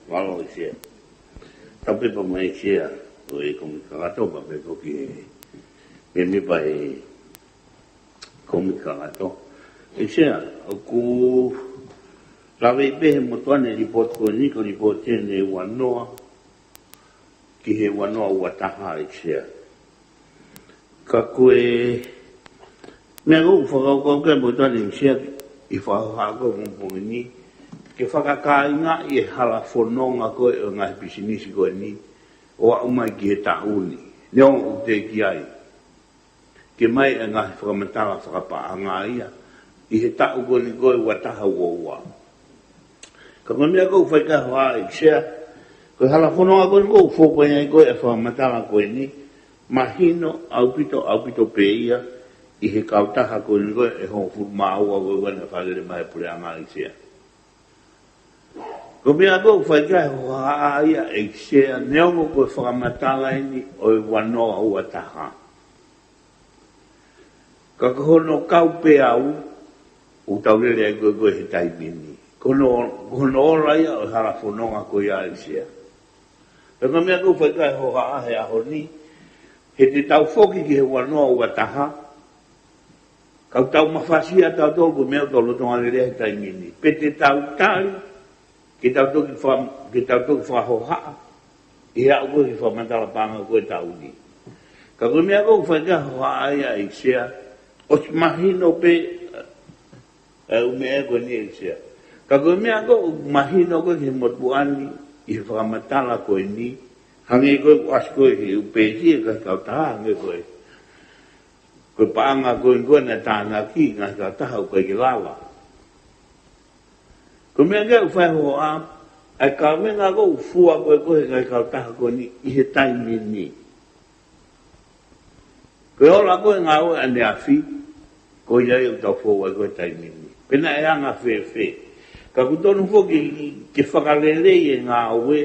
Mālō ʻEiki Sea. Tapu pē pea mo e Sea ʻo e kōmiti kakato pea pehē foki ki he mēmipa ʻo e kōmiti kakato. ʻEiki Sea, ʻoku lave pē he motuʻa ni e lipooti ko eni, ko e lipooti eni ʻe uanoa ki he uanoa ua taha, ʻEiki Sea. Ka ko e meʻa ʻoku ou fakakaukau ki ai, motuʻa ni ʻEiki Sea, ʻi he fakahohaʻa ko ē ʻo e pongipongi ni, ke fakakāingaʻi e hala fononga ko ē ʻo e ngaahi pisinisi ko eni ʻo aʻu mai ki he taʻu ni. Neongo ʻoku teʻeki ai ke maʻu e ngaahi fakamatala fakapaʻanga ia ʻi he taʻu ko eni ko e ua taha ua ua. Ka ko e meʻa ʻoku ou fai ki ai e hohaʻa, ʻEiki Sea, ko e hala fononga ko eni ʻoku fou ai ko ē e fakamatala ko eni, mahino ʻaupito, ʻaupito pē ia ʻi he kautaha ko eni ko ē ʻe hongofulu mā ua ko ē naʻe fakalele mai ʻe he puleʻanga, ʻEiki Sea. Ko e meʻa ʻoku ou fai ki ai e hohaʻa ia, ʻEiki Sea, neongo ko e fakamatala eni ʻo e uanoa ua taha, ka ko hono kau pē au ʻoku tau lele ai ko ē ko ē he taimi ni. Ko hono, ko hono ola ia ʻo e hala fononga ko ia, ʻEiki Sea. Pea ko e meʻa ʻoku ou fai ki ai e hohaʻa he ʻaho ni, he te tau foki ki he uanoa ua taha, ka ʻoku tau mafasia tautolu ko e meʻa ʻoku tau lolotonga lele ai he taimi ni. Pe te tau tali ke tau toki fa-, ke tau toki fakahohaʻa ʻi he aʻu ko ē ki he fakamatala paʻanga ko ē ʻo e taʻu ni. Ka ko e meʻa ʻoku ou fai ki ai e hohaʻa ia, ʻEiki Sea, ʻosi mahino pē e ʻū meʻa ko eni, ʻEiki Sea. Ka ko e meʻa ʻoku mahino ko ē ki he motuʻa ni ʻi he fakamatala ko eni, hangē ko ē ʻoku ʻasi ko ē he ʻū peesi ʻa e ngaahi kautaha, hangē ko e, ko e paʻanga ko ē ko ē naʻe tānaki, ngaahi kautaha ʻoku ʻikai ke lava. Ko e meʻa ke u fai hohaʻa, ʻa e kavenga ʻoku fua ko ē ko ē he ngaahi kautaha ko eni ʻi he taimi ni. Ko e ola ko ē e ngāue ʻaneafi, ko ia ʻoku tau fou ai ko ē he taimi ni. Pe naʻe anga fēfē. Ka ʻoku tonu foki ke fakalelei e ngāue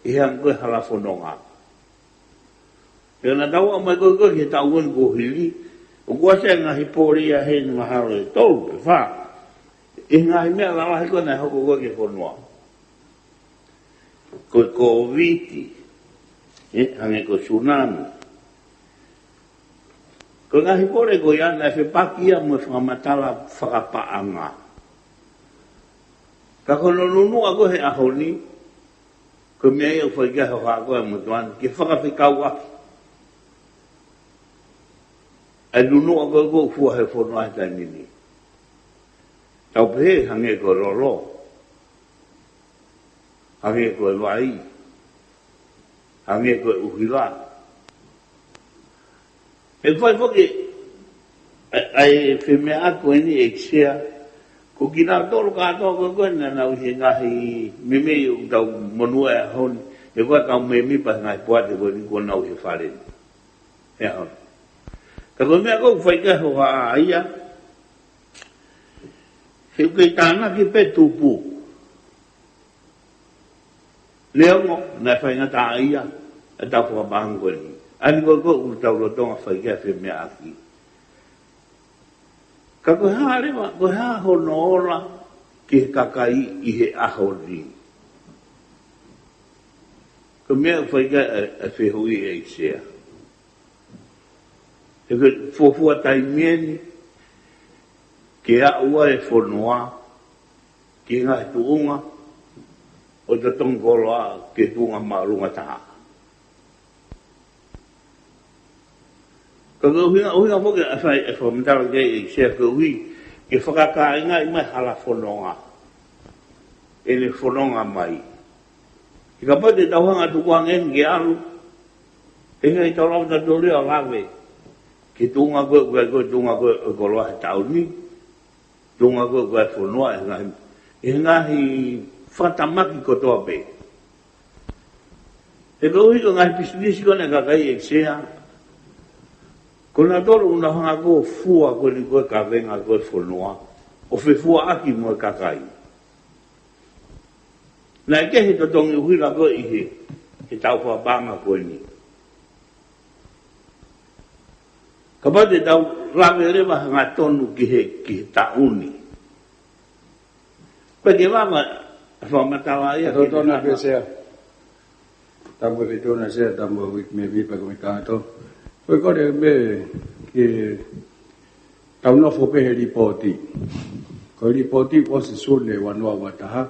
ʻi he anga ko ē e hala fononga. Pea naʻa tau aʻu mai ko ē ko ē ki he taʻu ko eni kuo hili, ʻoku ʻasi e ngaahi pole ia he mahalo ʻe tolu pe fā ʻi he ngaahi meʻa lalahi ko ē naʻe hoko ko ē ki he fonua. Ko e Kōviti, ē, hangē ko e sunami. Ko e ngaahi pole ko ia naʻe fepaki ia mo e fakamatala fakapaʻanga. Ka ko hono nunuʻa ko ē he ʻaho ni, ko e meʻa ia ʻoku fai ki ai e hohaʻa ko ē ʻa e motuʻa ni, ke fakafekauʻaki ʻa e nunuʻa ko ē ʻoku fua he fonua he taimi ni. Tau pehē hangē ko e lolo, hangē ko e vai, hangē ko e ʻuhila. ʻE fai foki ʻa e, ʻa e femeʻaʻaki ko eni, ʻEiki Sea, ko kinautolu kātoa ko ē ko ē naʻa nau ʻi he ngaahi meimei ʻoku tau monūʻia he ʻaho ni, ʻe ko e kau mēmipa he ngaahi poate ko eni kuo nau ʻi he fale ni he ʻaho ni. Ka ko e meʻa ʻoku ou fai ki ai e hohaʻa ia, he ʻoku kei tānaki pē tupu. Neongo naʻe faingataʻaʻia ʻetau fakapaʻanga ko eni, ʻa eni ko ē ʻoku tau lolotonga fai ki ai e femeʻaʻaki. Ka ko e hā leva, ko e hā hono ola ki he kakai ʻi he ʻaho ni? Ko e meʻa ʻoku fai ki ai e, e fehuʻi, ʻEiki Sea. He ko e fuofua taimi eni ke aʻu ai e fonua ki he ngaahi tuʻunga ʻo e totongi koloa ki he tuʻunga māʻolunga taha. Ka ko e ʻuhinga, ʻuhinga foki ʻa e fai e fakamatala ki ai, ʻEiki Sea, koeʻuhi ke fakakāingaʻi mai e hala fononga ʻene fononga mai. He kapau te tau hanga ʻo tukuange eni ke ʻalu, he ʻikai ke tau lava tautolu ia ʻo lave ki he tuʻunga ko ē, ko e, ko e tuʻunga ko ē ʻo e koloa he taʻu ni, tuʻunga ko ē ʻo e fonua, ʻi he ngaahi, ʻi he ngaahi fakatamaki kotoa pē. He koeʻuhi ko e ngaahi pisinisi ko eni ʻa e kakai, ʻEiki Sea, Ko nautolu ʻoku nau hanga ʻo fua ko eni ko e kavenga ko e fonua ʻo fefuaʻaki mo e kakai. Naʻe kehe totongi ʻuhila ko ē ʻi he, he tau fakapaʻanga ko eni. Kapau te tau lave leva hangatonu ki he, ki he taʻu ni. Pea ke lava ʻa e fakamatala ia ke Totonu lava. Pē Sea. Tamu e fetona Sea, tamu e wiki me vipa ko me kato. Ko e kore me ke tau nofo pē he lipooti. Ko e lipooti ko si sune ua noa ua taha.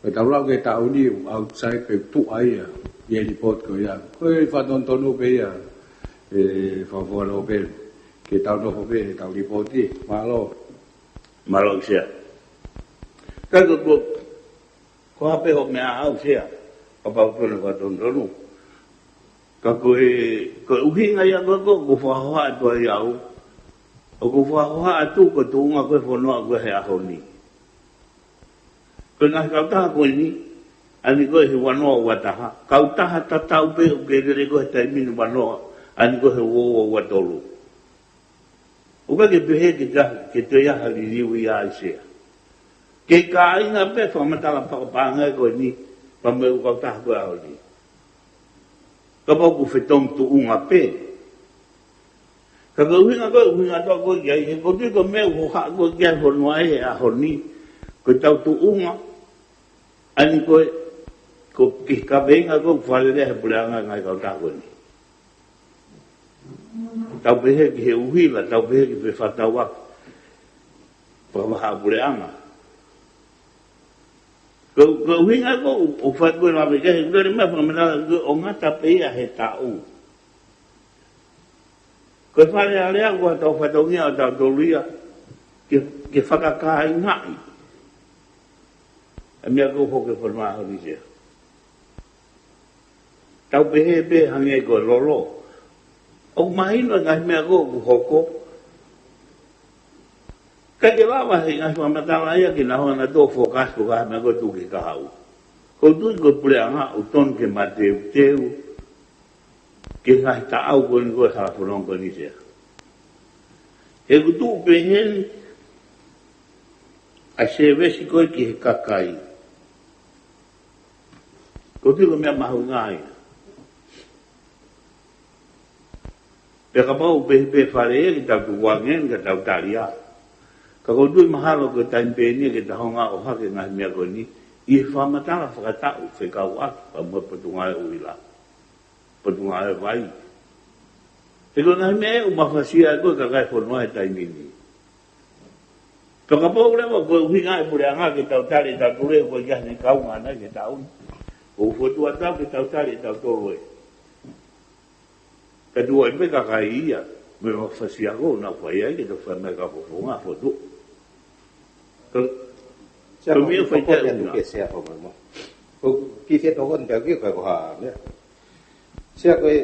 Ko e tau lau ke taʻu ni outside pe tuʻa ia. Ia lipooti ko ia. Ko e fakatonutonu pē ia. E fakafoa lo pē. Ke tau nofo pē he tau lipooti. Mālō. Mālō Sea. Ka ko, ko, ko hape ho meʻa au Sea. Kapau ko e fakatonutonu. Ka ko e, ko e ʻuhinga ia ko, ko, ko fakahoha atu ai au. ʻOku fakahoha atu ko e tuʻunga ko e fonua ko e he ʻaho ni. Ko e ngaahi kautaha ko eni, ʻa eni ko e he ua noa ua taha. Kautaha tatau pē ʻoku ke lele ko e he taimi ni ua noa, ʻa eni ko e he ua ua ua tolu. ʻOku ʻikai ke pehē ke ta, ke toe ʻi ai ha liliu ia ai Sea. Ke kāinga pē fakamatala fakapaʻanga ko eni, pea mo e ʻū kautaha ko e ʻaho ni. Kapau ʻoku fetongi tuʻunga pē. Ka ko e ʻuhinga ko e, ʻuhinga toa ko e ki ai, he ko e tui ko e meʻa ʻoku hohaʻa ko e ki ai fonua he ʻaho ni, ko e tau tuʻunga, ʻa eni ko e, ko e ki he kavenga ko e ʻoku fakalele he puleʻanga ngaahi kautaha ko eni. Tau pehē ki he ʻuhila, tau pehē ki he fefakatauʻaki. Fakavaha puleʻanga. Ko, ko e ʻuhinga ko e, ʻoku fai ko e lave ki he, ko e lele mai fakamatala ko e ʻoku ngata pē ia he taʻu. Ko e Fale Alea ko e tau fatongia ʻo tautolu ia, ke, ke fakakāingaʻi. ʻA e meʻa ko e hoko he fonua ʻaho ni Sea. Tau pehē pē hangē ko e lolo. ʻOku mahino e ngaahi meʻa ko ē ʻoku hoko. ʻIkai ke lava he ngaahi fakamatala ia ke nau hanga ʻo focus ko e ngaahi meʻa ko ē tuku ki he kahaʻu. Ko e tui ko e puleʻanga ʻoku tonu ke mateuteu. Ke ngaahi taʻau ko eni ko e hala fononga ko eni Sea. He ʻoku tuʻu pē heni, ʻa e service ko ē ki he kakai. Ko e tui ko e meʻa mahuʻinga ia. Pea kapau pē, pē fale ia ke tau tukuange, ke tau tali ia. Ka ko e tui mahalo ko e taimi pē eni ke tau hanga ʻo ʻohake ngaahi meʻa ko eni, ʻi he fakamatala fakataʻu fekauʻaki, pea mo e Potungāue ʻUhila. Potungāue Vai. He ko e ngaahi meʻa ʻoku mafasia ko e kakai fonua he taimi ni. Ka kapau leva ko e ʻuhinga e puleʻanga ke tau tali, tau tule, ko e ʻikai ke ne kaunga nai ke tau. ʻOku fokotuʻu atu ke tau tali, tau tolu ē. Ka tuʻu ai pē kakai ia, mo e mafasia ko ē, nau fai ai, ke tau fai mai ka fofonga, fotu. Ka, Sea, ka ko meʻa e fai fokotuʻu atu taʻu na. Ke Sea ko e mama. Ko ki he tokoni pē ki he ko ha, meʻa. Sea ko e,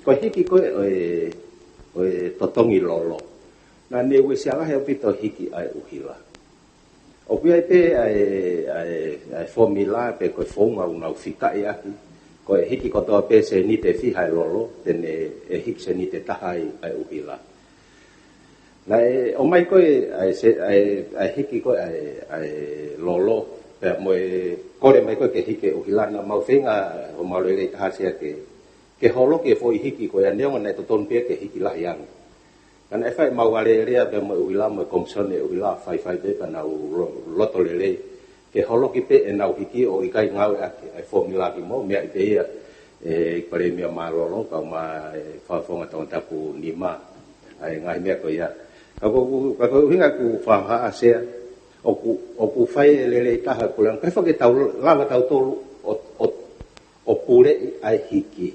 ko e hiki ko ē, ʻo e, ʻo e totongi lolo. Naʻa ne uesia lahi ʻaupito hiki ʻa e ʻuhila. ʻOku ʻi ai pē ʻa e, ʻa e, ʻa e fomila pe ko e founga ʻoku nau fikaʻi ʻaki. Ko e hiki kotoa pē seniti ʻe fiha e lolo, te ne ʻe hiki seniti ʻe taha ai ʻa e ʻuhila. Naʻe ʻomai ko ē ʻa e se-, ʻa e, ʻa e hiki ko ē ʻa e, ʻa e lolo, pea mo e kole mai ko ē ke hiki e ʻuhila naʻa mau feinga, ʻo mau lele taha Sea ke, ke holoki e foʻi hiki ko ia neongo naʻe totonu pē ke hiki lahi ange. Ka naʻe fai mau alēlea pea mo e ʻuhila mo e Komisione ʻUhila faifai pē pea nau lo-, loto lelei. Ke holoki pē ʻenau hiki ʻo ʻikai ngāueʻaki ʻa e fomila ki mo meʻa ʻi pē ia, ʻe Palēmia Mālōlō, kau mo e Fakafofonga Tongatapu nima, ʻa e ngaahi meʻa ko ia. Ka ko, ka ko e ʻuhinga ʻeku fakahaʻa Sea, ʻoku, ʻoku fai e lelei taha e puleʻanga, ʻikai fai ke tau lava tautolu ʻo, ʻo, ʻo puleʻi ʻa e hiki.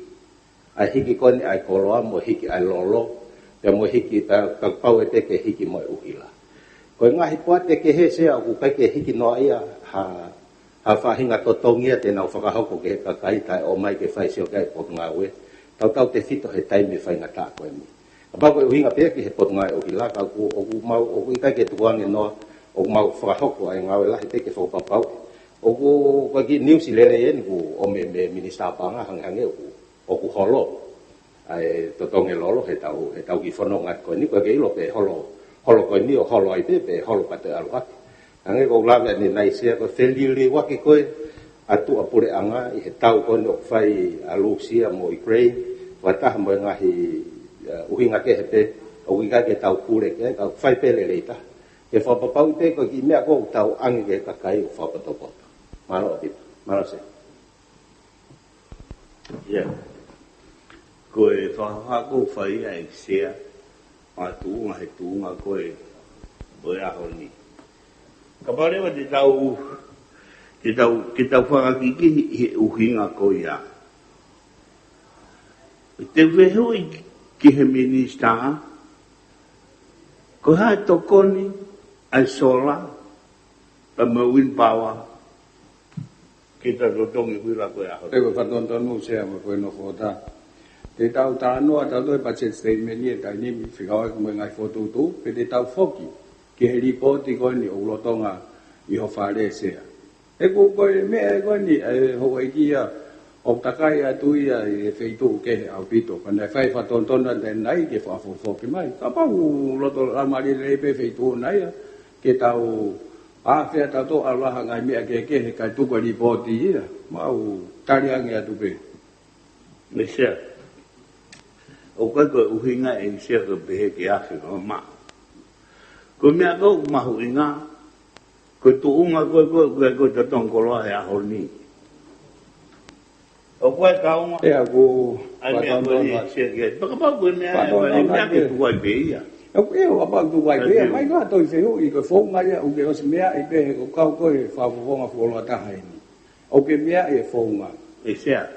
ʻA e hiki ko eni ʻa e koloa mo e hiki ʻa e lolo, pea mo e hiki pea, pea kapau ʻe pehē ke hiki mo e ʻuhila. Ko e ngaahi poate kehe Sea ʻoku ʻikai ke hiki noa ia ha, ha faʻahinga totongi ia te nau fakahoko ki he kakai taʻe ʻomai ke fai sio ki ai e Potungāue, tautautefito he taimi faingataʻa ko eni. Kapau ko e ʻuhinga pē ki he Potungāue ʻUhila, ka ʻoku, ʻoku mau, ʻoku ʻikai ke tukuange noa, ʻoku mau fakahoko ʻa e ngāue lahi pē ke fakapapauʻi. ʻOku, ko e kiʻi niusi lelei eni kuo ʻomai mei he Minisitā Paʻanga hangehangē ʻoku ʻoku holo. ʻa e totongi lolo he tau, he tau kiʻi fononga ko eni, ko e ke ʻilo pe holo, holo ko eni ʻo holo ai pē, pe holo pea toe ʻalu hake. Hangē ko e lave ʻanenai Sea, ko e feliliuaki ko ē ʻa tuʻapuleʻanga ʻi he tau ko eni ʻoku fai ʻa Lūsia mo ʻIukuleini, fakataha mo e ngaahi, ʻa, ʻuhinga kehe pē, ʻoku ʻikai ke tau pule ki ai, ka ʻoku fai pē lelei taha. Ke fakapapauʻi pē ko e kiʻi meʻa ko ē ʻoku tauange ki he kakai ʻoku fakapotopoto. Mālō ʻaupito. Mālō Sea. ʻIa. Ko e fakahā ko ē ʻoku fai ʻe he Sea, ʻa e tuʻunga he tuʻunga ko ē ʻo e ʻaho ni. Kapau leva te tau, te tau, te tau fakakikihi ʻi he ʻuhinga ko ia. Te u fehuʻi ki he Minisitā, ko e hā e tokoni ʻa e sola, pea mo e wind power, ke ta totongi ʻuhila ko e ʻaho. Te u fakatonutonu Sea mo e ko e nofo ʻo ta. Te tau talanoa, tau toe patiseti statement ʻi he taimi ni, fika ʻo e mo e ngaahi fokotuʻutuʻu, pe te tau foki ki he lipooti ko eni ʻoku lolotonga ʻi ho fale Sea. He ko, ko e meʻa ko eni, ʻe houʻeiki ia, ʻoku takai atu ia ʻi he feituʻu kehe ʻaupito. Ka naʻe fai fakatonutonu ʻanenai ke fakafofoki mai. Kapau ʻoku loto laumālie lelei pē feituʻu na ia, ke tau ʻa fea tau tō ʻalu ʻa ha ngaahi meʻa kehekehe kae tuku e lipooti ia. Mau tali ange atu pē. Mei Sea. ʻOku ʻikai ko e ʻuhinga ʻe Sea ko e pehē ke afe ko ma. Ko e meʻa ko ē ʻoku mahuʻinga, ko e tuʻunga ko ē, ko e, ko e, ko e totongi koloa he ʻaho ni. ʻOku ʻikai kaunga. ʻE, ʻoku ʻai meʻa ko e fakatonutonu ʻa Sea ke. Fakapapau ko e meʻa, fakatonutonu ʻa e meʻa ke tuku ai pē ia. ʻOku ʻikai, ʻoku tuku ai pē ia. Mai ka toi fehuʻi ko e founga ia, ʻoku ke ʻosi meaʻi pē he ko e kau ko e fakafofonga fuoloa taha eni. ʻOku ke meaʻi e founga. ʻE Sea.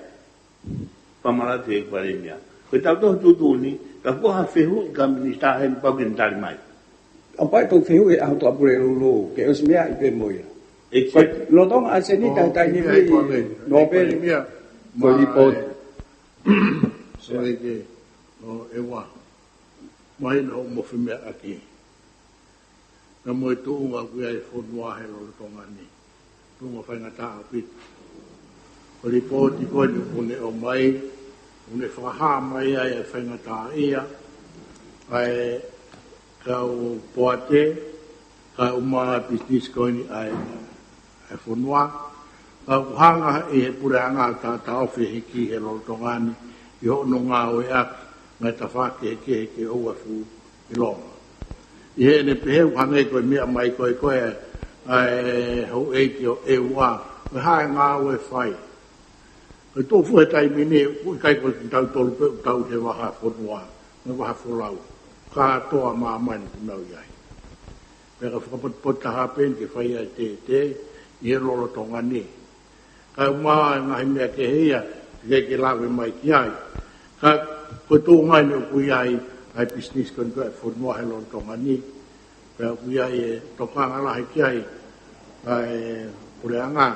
Fakamālō atu ʻEiki Palēmia. Ko e tau tohi tuʻutuʻuni, ka ko ha fehuʻi ki he Minisitā heni pau ke ne tali mai. ʻA pau ʻe tau fehuʻi ʻa e ʻaho Tuʻapulelulu, ke ʻosi meaʻi pē mo ia. Exactly. Ko e lolotonga ʻa e senita he taimi ni, Nōpele, ko e lipooti. Sorry ke, ʻo ʻEua. Mahino hoʻomo femeaʻaki. Naʻa mo e tuʻunga ʻoku ʻi ai e fonua he lolotonga ni. Tuʻunga faingataʻa ʻaupito. Ko e lipooti ko eni ʻoku ne ʻomai, ʻoku ne fakahā mai ai e faingataʻaʻia ʻa e kau poate, kae ʻumaʻā e pisinisi ko eni ʻa e, ʻa e fonua. Ka ʻoku hanga ʻe he puleʻanga ʻo taʻotaʻofi e hiki he lolotonga ni ʻi hono ngāueʻaki ngaahi tafaʻaki kehekehe ke ʻoua ʻe fuʻu ʻilonga. ʻI heʻene pehē ʻoku hangē ko e meʻa mai ko ē ko ē ʻa e houʻeiki ʻo ʻEua, ko e hā e ngāue ʻe fai. Ko e tuʻu he taimi ni, ʻoku ʻikai ko kitautolu pē ʻoku tau he vahafonua, mo e vahafolau. Kātoa māmani ʻoku nau ʻi ai. Pea ka fakapotopoto taha pē eni ke fai ai e tētē ʻi he lolotonga ni. Kae ʻumaʻā e ngaahi meʻa kehe ia, ke, ke lave mai ki ai. Ka ko e tuʻunga eni ʻoku ʻi ai ʻa e pisinisi ko eni ko e fonua he lolotonga ni. Pea ʻoku ʻi ai e tokanga lahi ki ai ʻa e puleʻanga.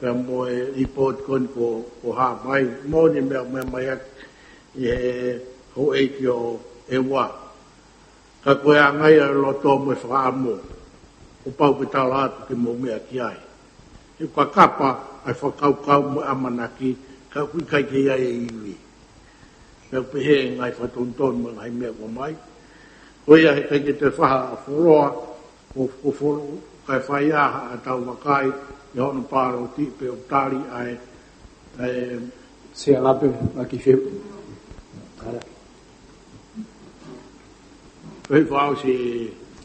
Pea mo e lipooti ko eni ko, ko hā mai, mo e meʻa, meʻa mai ʻaki ʻi he houʻeiki ʻo ʻEua. Ka ko e anga ia e loto mo e fakaʻamu, kuo pau ke tala atu ke mou meʻa ki ai. He ʻoku kakapa ʻa e fakakaukau mo e ʻamanaki, ka ʻoku ʻikai ke ʻi ai e ivi. Pea ʻoku pehē e ngaahi fakatonutonu mo e ngaahi meʻa ʻoku ʻomai. Ko ia he ʻikai ke toe faha fuoloa, ko, ko fuoloa, kae fai ʻa haʻatau vakai, ʻi hono pāloti pe ʻoku tali ʻa e, ʻa e Sea Lape, ʻaki fiu. Ko e fau si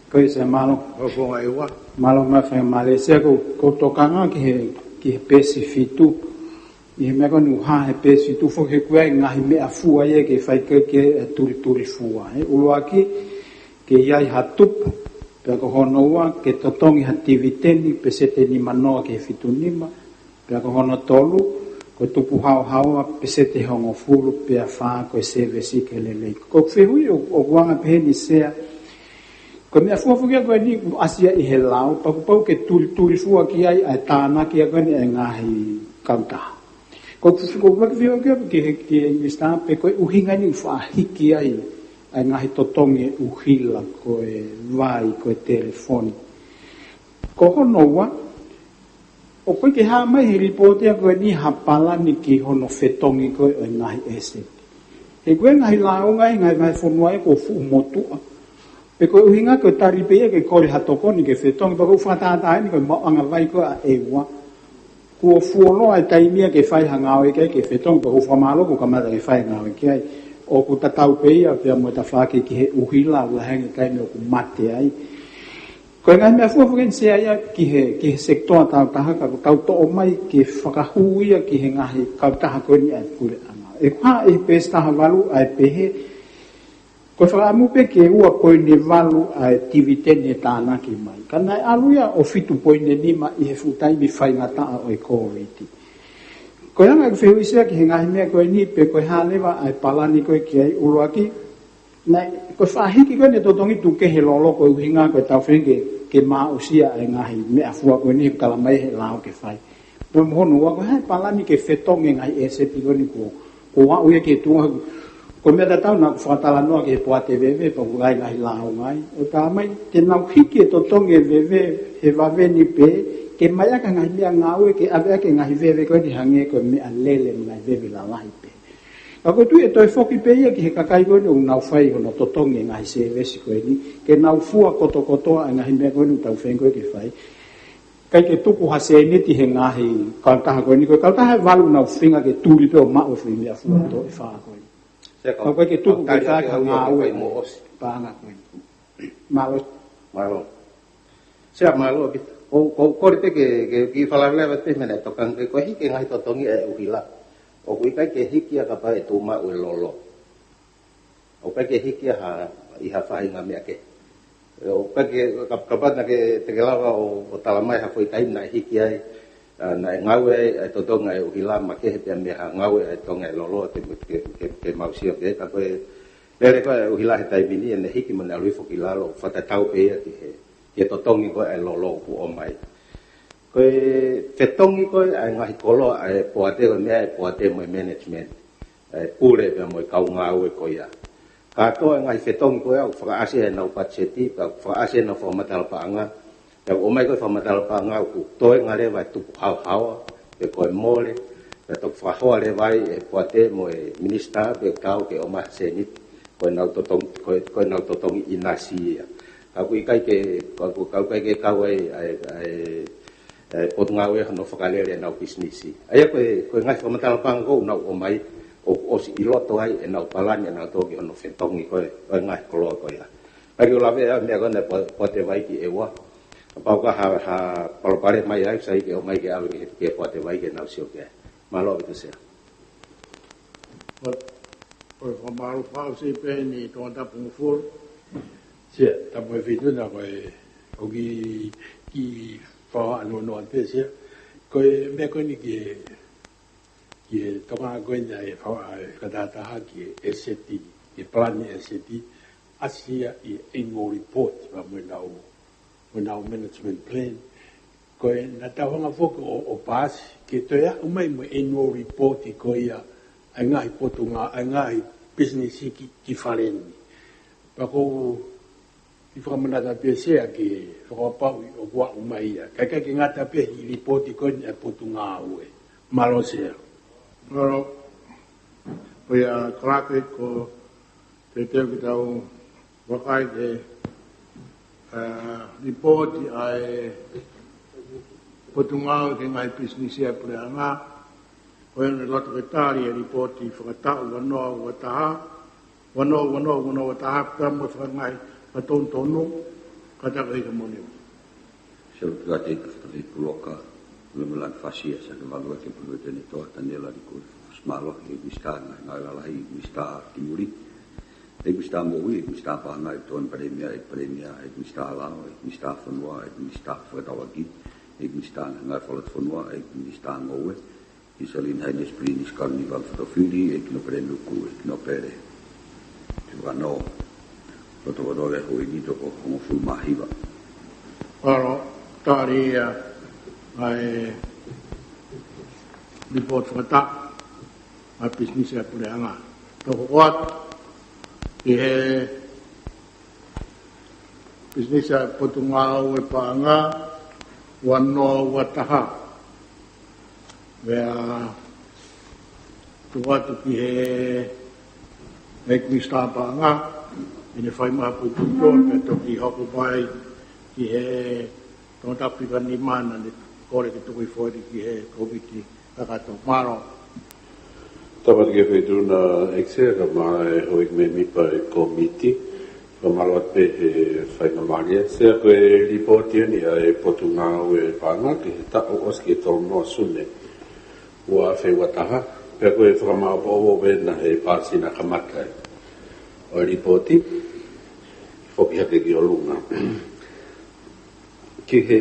Ko e Sea mālō. Ko fonga ʻEua. Mālō mo e faingamālie Sea, ko, ko e tokanga ki he, ki he peesi fitu. ʻI he meʻa ko eni ʻoku hā he peesi fitu foki he ʻoku ʻi ai e ngaahi meʻafua ia ke fai ki ai e tulitulifua. He ʻuluaki, ke ʻi ai ha tupu, pea ko hono ua, ke totongi ha tiviteni, peseti nimanoa ki he fitu nima, pea ko hono tolu, ko e tupu haohaoa, peseti hongofulu, pea fā, ko e sēvesi ke lelei. Ko e fehuʻi ʻoku, ʻoku anga pehē ni Sea, ko e meʻafua foki ia ko eni ʻoku ʻasi ia ʻi he lao, pea kuo pau ke tulitulifua ki ai ʻa e tānaki ia ko eni ʻa e ngaahi kautaha. Ko e fehuʻi, ko e fehuʻi ki he, ki he Minisitā pe ko e ʻuhinga eni ʻoku faʻa hiki ai ʻa e ngaahi totongi e ʻuhila ko e vai, ko e telefoni. Ko hono ua, ʻoku ʻikai ke hā mai he lipooti ia ko eni ha palani ki hono fetongi ko ē ʻo e ngaahi ʻeseti. He ko e ngaahi lāunga ʻi he ngaahi vahefonua ʻe kuo fuʻu motuʻa. Pea ko e ʻuhinga ko e tali pē ia ke kole ha tokoni ke fetongi, pea ko e fakatātā eni ko e maʻuʻanga vai ko ē ʻa ʻEua. Kuo fuoloa e taimi ia ke fai ha ngāue ki ai ke fetongi, pea ko e fakamālō kuo kamata ke fai e ngāue ki ai. ʻOku tatau pē ia pea mo e tafaʻaki ki he ʻuhila, ʻoku lahi ange e taimi ʻoku mate ai. Ko e ngaahi meʻafua foki eni Sea ia ki he, ki he sekitoa tau taha ka ʻoku tau toʻo mai ke fakahū ia ki he ngaahi kautaha ko eni ʻa e puleʻanga. ʻOku hā ʻi he peesi taha valu ʻa e pehē, ko e fakaʻamu pē ke ua poini valu ʻa e tiviteni ʻe tānaki mai. Ka naʻe ʻalu ia ʻo fitu poini nima ʻi he fuʻu taimi faingataʻa ʻo e Kōviti. Ko e anga ʻeku fehuʻi Sea ki he ngaahi meʻa ko eni pe ko e hā leva ʻa e palani ko ē ki ai. ʻUluaki, naʻe, ko e faʻa hiki ko eni e totongi tuku kehe e lolo ko e ʻuhinga ko e tau feinga ke, ke maʻusia e ngaahi meʻafua ko eni he tala mai he lao ke fai. Pea mo hono ua, ko e hā e palani ke fetongi e ngaahi ʻēseti ko eni kuo, kuo aʻu ia ki he tuʻunga, ko e meʻa tatau naʻa ku fakatalanoa ki he poate veve, pea ʻoku lahi e ngaahi lāunga ai. ʻOku tala mai, te nau hiki e totongi e veve he vave ni pē, ke mai ʻaki e ngaahi meʻangāue, ke ʻave ʻaki e ngaahi veve ko eni hangē ko e meʻalele mo e ngaahi veve lalahi pē. Ka ko e tui ʻe toe foki pē ia ki he kakai ko eni ʻoku nau fai hono totongi e ngaahi sēvesi ko eni, ke nau fua kotokotoa e ngaahi meʻa ko eni ʻoku tau feinga ko ē ke fai. ʻIkai ke tuku ha sēniti he ngaahi kautaha ko eni, ko e kautaha ʻe valu ʻoku nau feinga ke tuli pē ʻo maʻu e foʻi meʻafua ʻe fā ko eni. Sea, ka ʻoku ʻikai ke tuku, ʻoku tali ko e atu ha ngāue ʻi he paʻanga ko eni. Mālō. Mālō. Sea, mālō ʻaupito. Ko, ko, kole pē ke, ke, ke fakalavelave pē mei he tokanga ko ē ki he ngaahi totongi ʻa e ʻuhila. ʻOku ʻikai ke hiki ia kapau ʻe tuʻu maʻu e lolo. ʻOku ʻikai ke hiki ia ha, ʻi ha faʻahinga meʻa kehe. ʻOku ʻikai ke, ka, kapau naʻa ke, te ke lava ʻo, ʻo tala mai ha foʻi taimi naʻe hiki ai, ʻa, naʻe ngāue ai e totongi ʻa e ʻuhila makehe pea mei ha ngāue ʻa e totongi ʻa e lolo, te, ke, ke, ke mau sio ki ai, ka ko e lele ko ē ʻa e ʻuhila he taimi ni, ʻene hiki mo ʻene ʻalu hifo ki lalo, fakatatau pē ia ki he, ki he totongi ko ē ʻa e lolo ʻoku ʻomai. Ko e fetongi ko ē ʻa e ngaahi koloa ʻa e poate, ko e meʻa ʻa e poate mo e management, ʻa e pule pea mo e kau ngāue ko ia. Kātoa e ngaahi fetongi ko ia ʻoku fakaʻasi ʻenau patiseti, pea ʻoku fakaʻasi ʻenau fakamatala paʻanga. Pea ʻoku ʻomai ko ē fakamatala paʻanga ʻoku toenga leva e tupu haohaoa, pe ko e mole, pea toki fakahoa leva ai e poate mo e minisitā, pe ʻoku taau ke ʻomai ha sēniti, ko ʻenau totongi, ko e, ko ʻenau totongi ʻinasi ia. Ka ʻoku ʻikai ke, ka ʻoku, ka ʻoku ʻikai ke kau ai, ʻa e, ʻa e, ʻa e Potungāue hono fakalele ʻenau pisinisi. ʻA ia ko e, ko e ngaahi fakamatala paʻanga ʻoku nau ʻomai, ʻoku ʻosi ʻi loto ai ʻenau palani ʻenau toki hono fetongi ko ē, ko e ngaahi koloa ko ia. Ka ke u lave ʻa e meʻa ko ē naʻe po-, poate vai ki ʻEua. Kapau ka ha, ha palopalema ai, sai ke ʻomai ke ʻalu ki he, ki he poate vai ke nau sio ki ai. Mālō ʻaupito Sea. ʻO, ʻo fakamālō fakaʻosi pē eni Tongatapu Hongofulu. Sea, tapu mo e Feituʻu na ko e, ʻoku kiʻi fakanoanoa pē Sea. Ko e meʻa ko eni ki he, ki he tokanga ko eni ʻa e fa-, ʻa e fakatahataha ki he ʻēseti, ki he palani ʻēseti, ʻasi ia ʻi he annual report, pea mo ʻenau, mo ʻenau management plan. Ko e naʻa tau hanga foki ʻo, ʻo paasi, ke toe aʻu mai mo e annual report ko ia, ʻa e ngaahi potungāue, ʻa e ngaahi pisinisi ki, ki fale ni. Pea ʻoku ou kiʻi fakamanatu pē Sea ke fakapapauʻi ʻoku aʻu mai ia. Kae ʻikai ke ngata pē ʻi he lipoti ko eni ʻa e Potungāue. Mālō Sea. Mālō. Ko ia Kalake ko e teuteu ke tau vakai ki he, ʻa, lipoti ʻa e Potungāue ki he ngaahi pisinisi ʻa e puleʻanga. Ko ia naʻe loto ke tali e lipoti fakataʻu ua noa ua taha, ua noa ua noa, ua noa ua taha, pea mo e fakangaahi fakatonutonu, ka ta ko e ka moni. Sea, lotu atu ki he Fakatōkilalo Puloka, Lomela Fasia, Sake Valua, ke pulu tene toa, Taniela Likuli, Fusimalo, ʻEiki Minisitā Ngaahi Ngāue Lalahi, ʻEiki Minisitā Kimuli, ʻEiki Minisitā Moʻui, ʻEiki Minisitā Paʻanga, ʻEiki Tokoni Palēmia, ʻEiki Palēmia, ʻEiki Minisitā Lao, ʻEiki Minisitā Fonua, ʻEiki Minisitā Fefakatauʻaki, ʻEiki Minisitā Ngaahi Ngāue Fakalotofonua, ʻEiki Minisitā Ngoue, His Royal Highness Prince Karenivalu Fotofili, ʻEiki Nōpele Nuku, ʻEiki Nōpele Tuʻi Vano, Loto Vano le hui ni toko hongofulu mā hiva. Aro, tali ia ʻa e lipoti fakataʻu ʻa e pisinisi ʻa e puleʻanga. Toko atu ki he pisinisi ʻa e Potungāue Paʻanga, ua noa ua taha. Pea tuku atu ki he Mei Minisitā Paʻanga, ʻi heʻene fai mai ha puipuituʻa, pea toki hoko mai ki he Tongatapu Fika Nima naʻa ne kole ke tuku hifo eni ki he Kōmiti Kakato. Mālō. Tapu ki he Feituʻu na ʻEiki Sea, kae ʻumaʻā e houʻeiki mēmipa ʻo e Kōmiti, fakamālō atu pē he faingamālie. Sea, ko e lipooti eni ʻa e Potungāue Paʻanga ki he taʻu ʻosi ki he tolu noa Sune ua afe ua taha, pea ko e fakamaʻopoʻopo pē ena he paasi naʻe kamata ai ʻo e lipooti, foki hake ki ʻolunga. Ki he,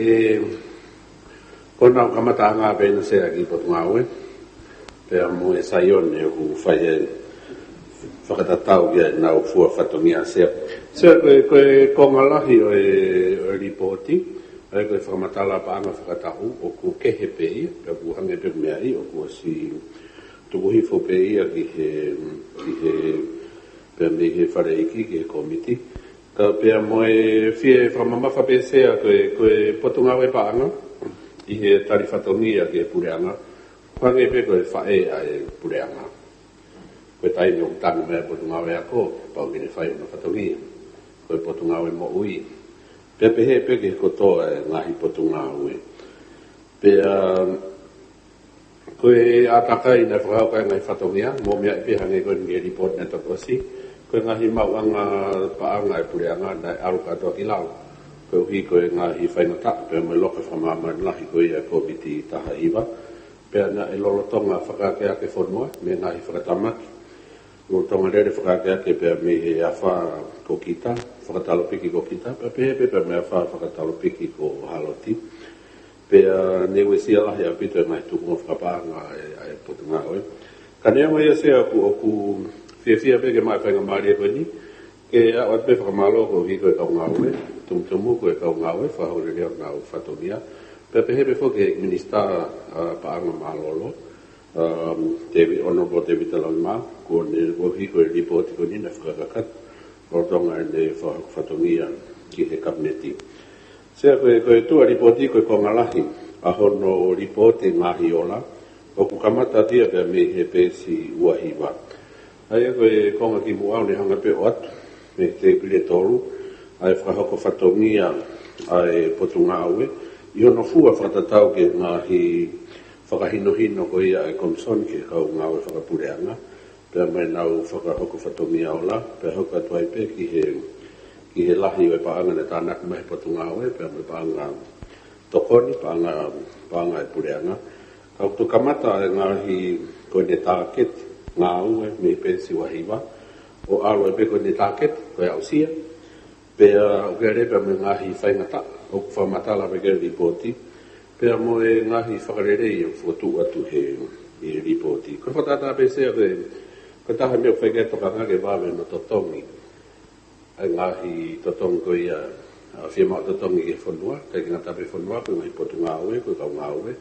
ko ʻenau kamataʻanga pē ena, Sea, ki he Potungāue, pea mo e Saione ʻoku fai e fakatatau ki heʻenau fua fatongia, Sea. Sea, ko e, ko e konga lahi ʻo e, ʻo e lipooti, ʻa ia ko e fakamatala paʻanga fakataʻu, ʻoku kehe pē ia, pea ʻoku hangē pē ko e meʻa ia, ʻoku ʻosi tuku hifo pē ia ki he, ki he, pea mei he Fale ʻEiki ki he Kōmiti. Ka pea mo e fie fakamamafa pē, Sea, ko e, ko e Potungāue Paʻanga ʻi he tali fatongia ki he Puleʻanga, ʻoku hangē pē ko e faʻē ʻa e Puleʻanga. Ko e taimi ʻoku tangi mai ai e Potungāue Ako, pau ke ne fai hono fatongia. Ko e Potungāue Moʻui, pea pehē pē ki he kotoa e ngaahi potungāue. Pea ko e ʻātakai naʻe fakahoko ai e ngaahi fatongia, mo e meʻa pē hangē ko eni ki he lipooti naʻe toki ʻosi, ko e ngaahi maʻuʻanga paʻanga ʻa e Puleʻanga naʻe ʻalu kātoa ki lalo, koeʻuhi ko e ngaahi faingataʻa pea mo e loka fakamāmani lahi ko ia ʻa e Kōviti taha hiva. Pea naʻe lolotonga fakaakeake fonua mei he ngaahi fakatamaki, lolotonga lele fakaakeake pea mei he afā ko kita, fakatalopiki ko kita, pea pehē pē pea mei he afā fakatalopiki ko Haloti. Pea ne uesia lahi ʻaupito e ngaahi tuʻunga fakapaʻanga ʻa e, ʻa e Potungāue. Ka neongo ia, Sea, ʻoku, ʻoku fiefia pē ke maʻu e faingamālie ko eni ke ʻoatu pē e fakamālō koeʻuhi ko e kau ngāue, tumutumu ko e kau ngāue, fakahoko lelei honau fatongia. Pea pehē pē foki ki he Minisitā, ʻa, Paʻanga Mālōlō, um, David, Honourable Tevita Laumā, ko ʻene, koeʻuhi ko e lipooti ko eni naʻe fakakakato, lolotonga ʻene fakahoko fatongia ki he Kapineti. Sea, ko e, ko e tuʻa lipooti, ko e konga lahi ʻa hono lipooti ngaahi ola, ʻoku kamata atu ia pea mei he peesi ua hiva. ʻA ia ko e konga kimuʻa ʻoku ne hanga pē ʻo ʻoatu mei he tēpile tolu ʻa e fakahoko fatongia ʻa e Potungāue, ʻi hono fua fakatatau ki he ngaahi fakahinohino ko ia ʻa e Komisoni ki he kau ngāue fakapuleʻanga, pea mo ʻenau fakahoko fatongia ola, pea hoko atu ai pē ki he, ki he lahi ʻo e paʻanga naʻe tānaki mai he Potungāue, pea mo e paʻanga tokoni, paʻanga, paʻanga ʻa e Puleʻanga. Ka ʻoku toki kamata e ngaahi, ko ʻene tāketi ngāue mei he peesi ua hiva, ʻo ʻalu ai pē ko ʻene tāketi, ko e aʻusia, pea ʻoku ʻi ai pē mo e ngaahi faingataʻa ʻoku fakamatala pē ki ai e lipooti, pea mo e ngaahi fakalelei ʻoku fokotuʻu atu he, he lipooti. Ko e fakatātā pē, Sea, ko e, ko e taha e meʻa ʻoku fai ki ai e tokanga ke vave hono totongi ʻa e ngaahi totongi ko ia, ʻa, fiemaʻu totongi ki he fonua, ʻikai ke ngata pē he fonua, ko e ngaahi Potungāue, ko e kau ngāue.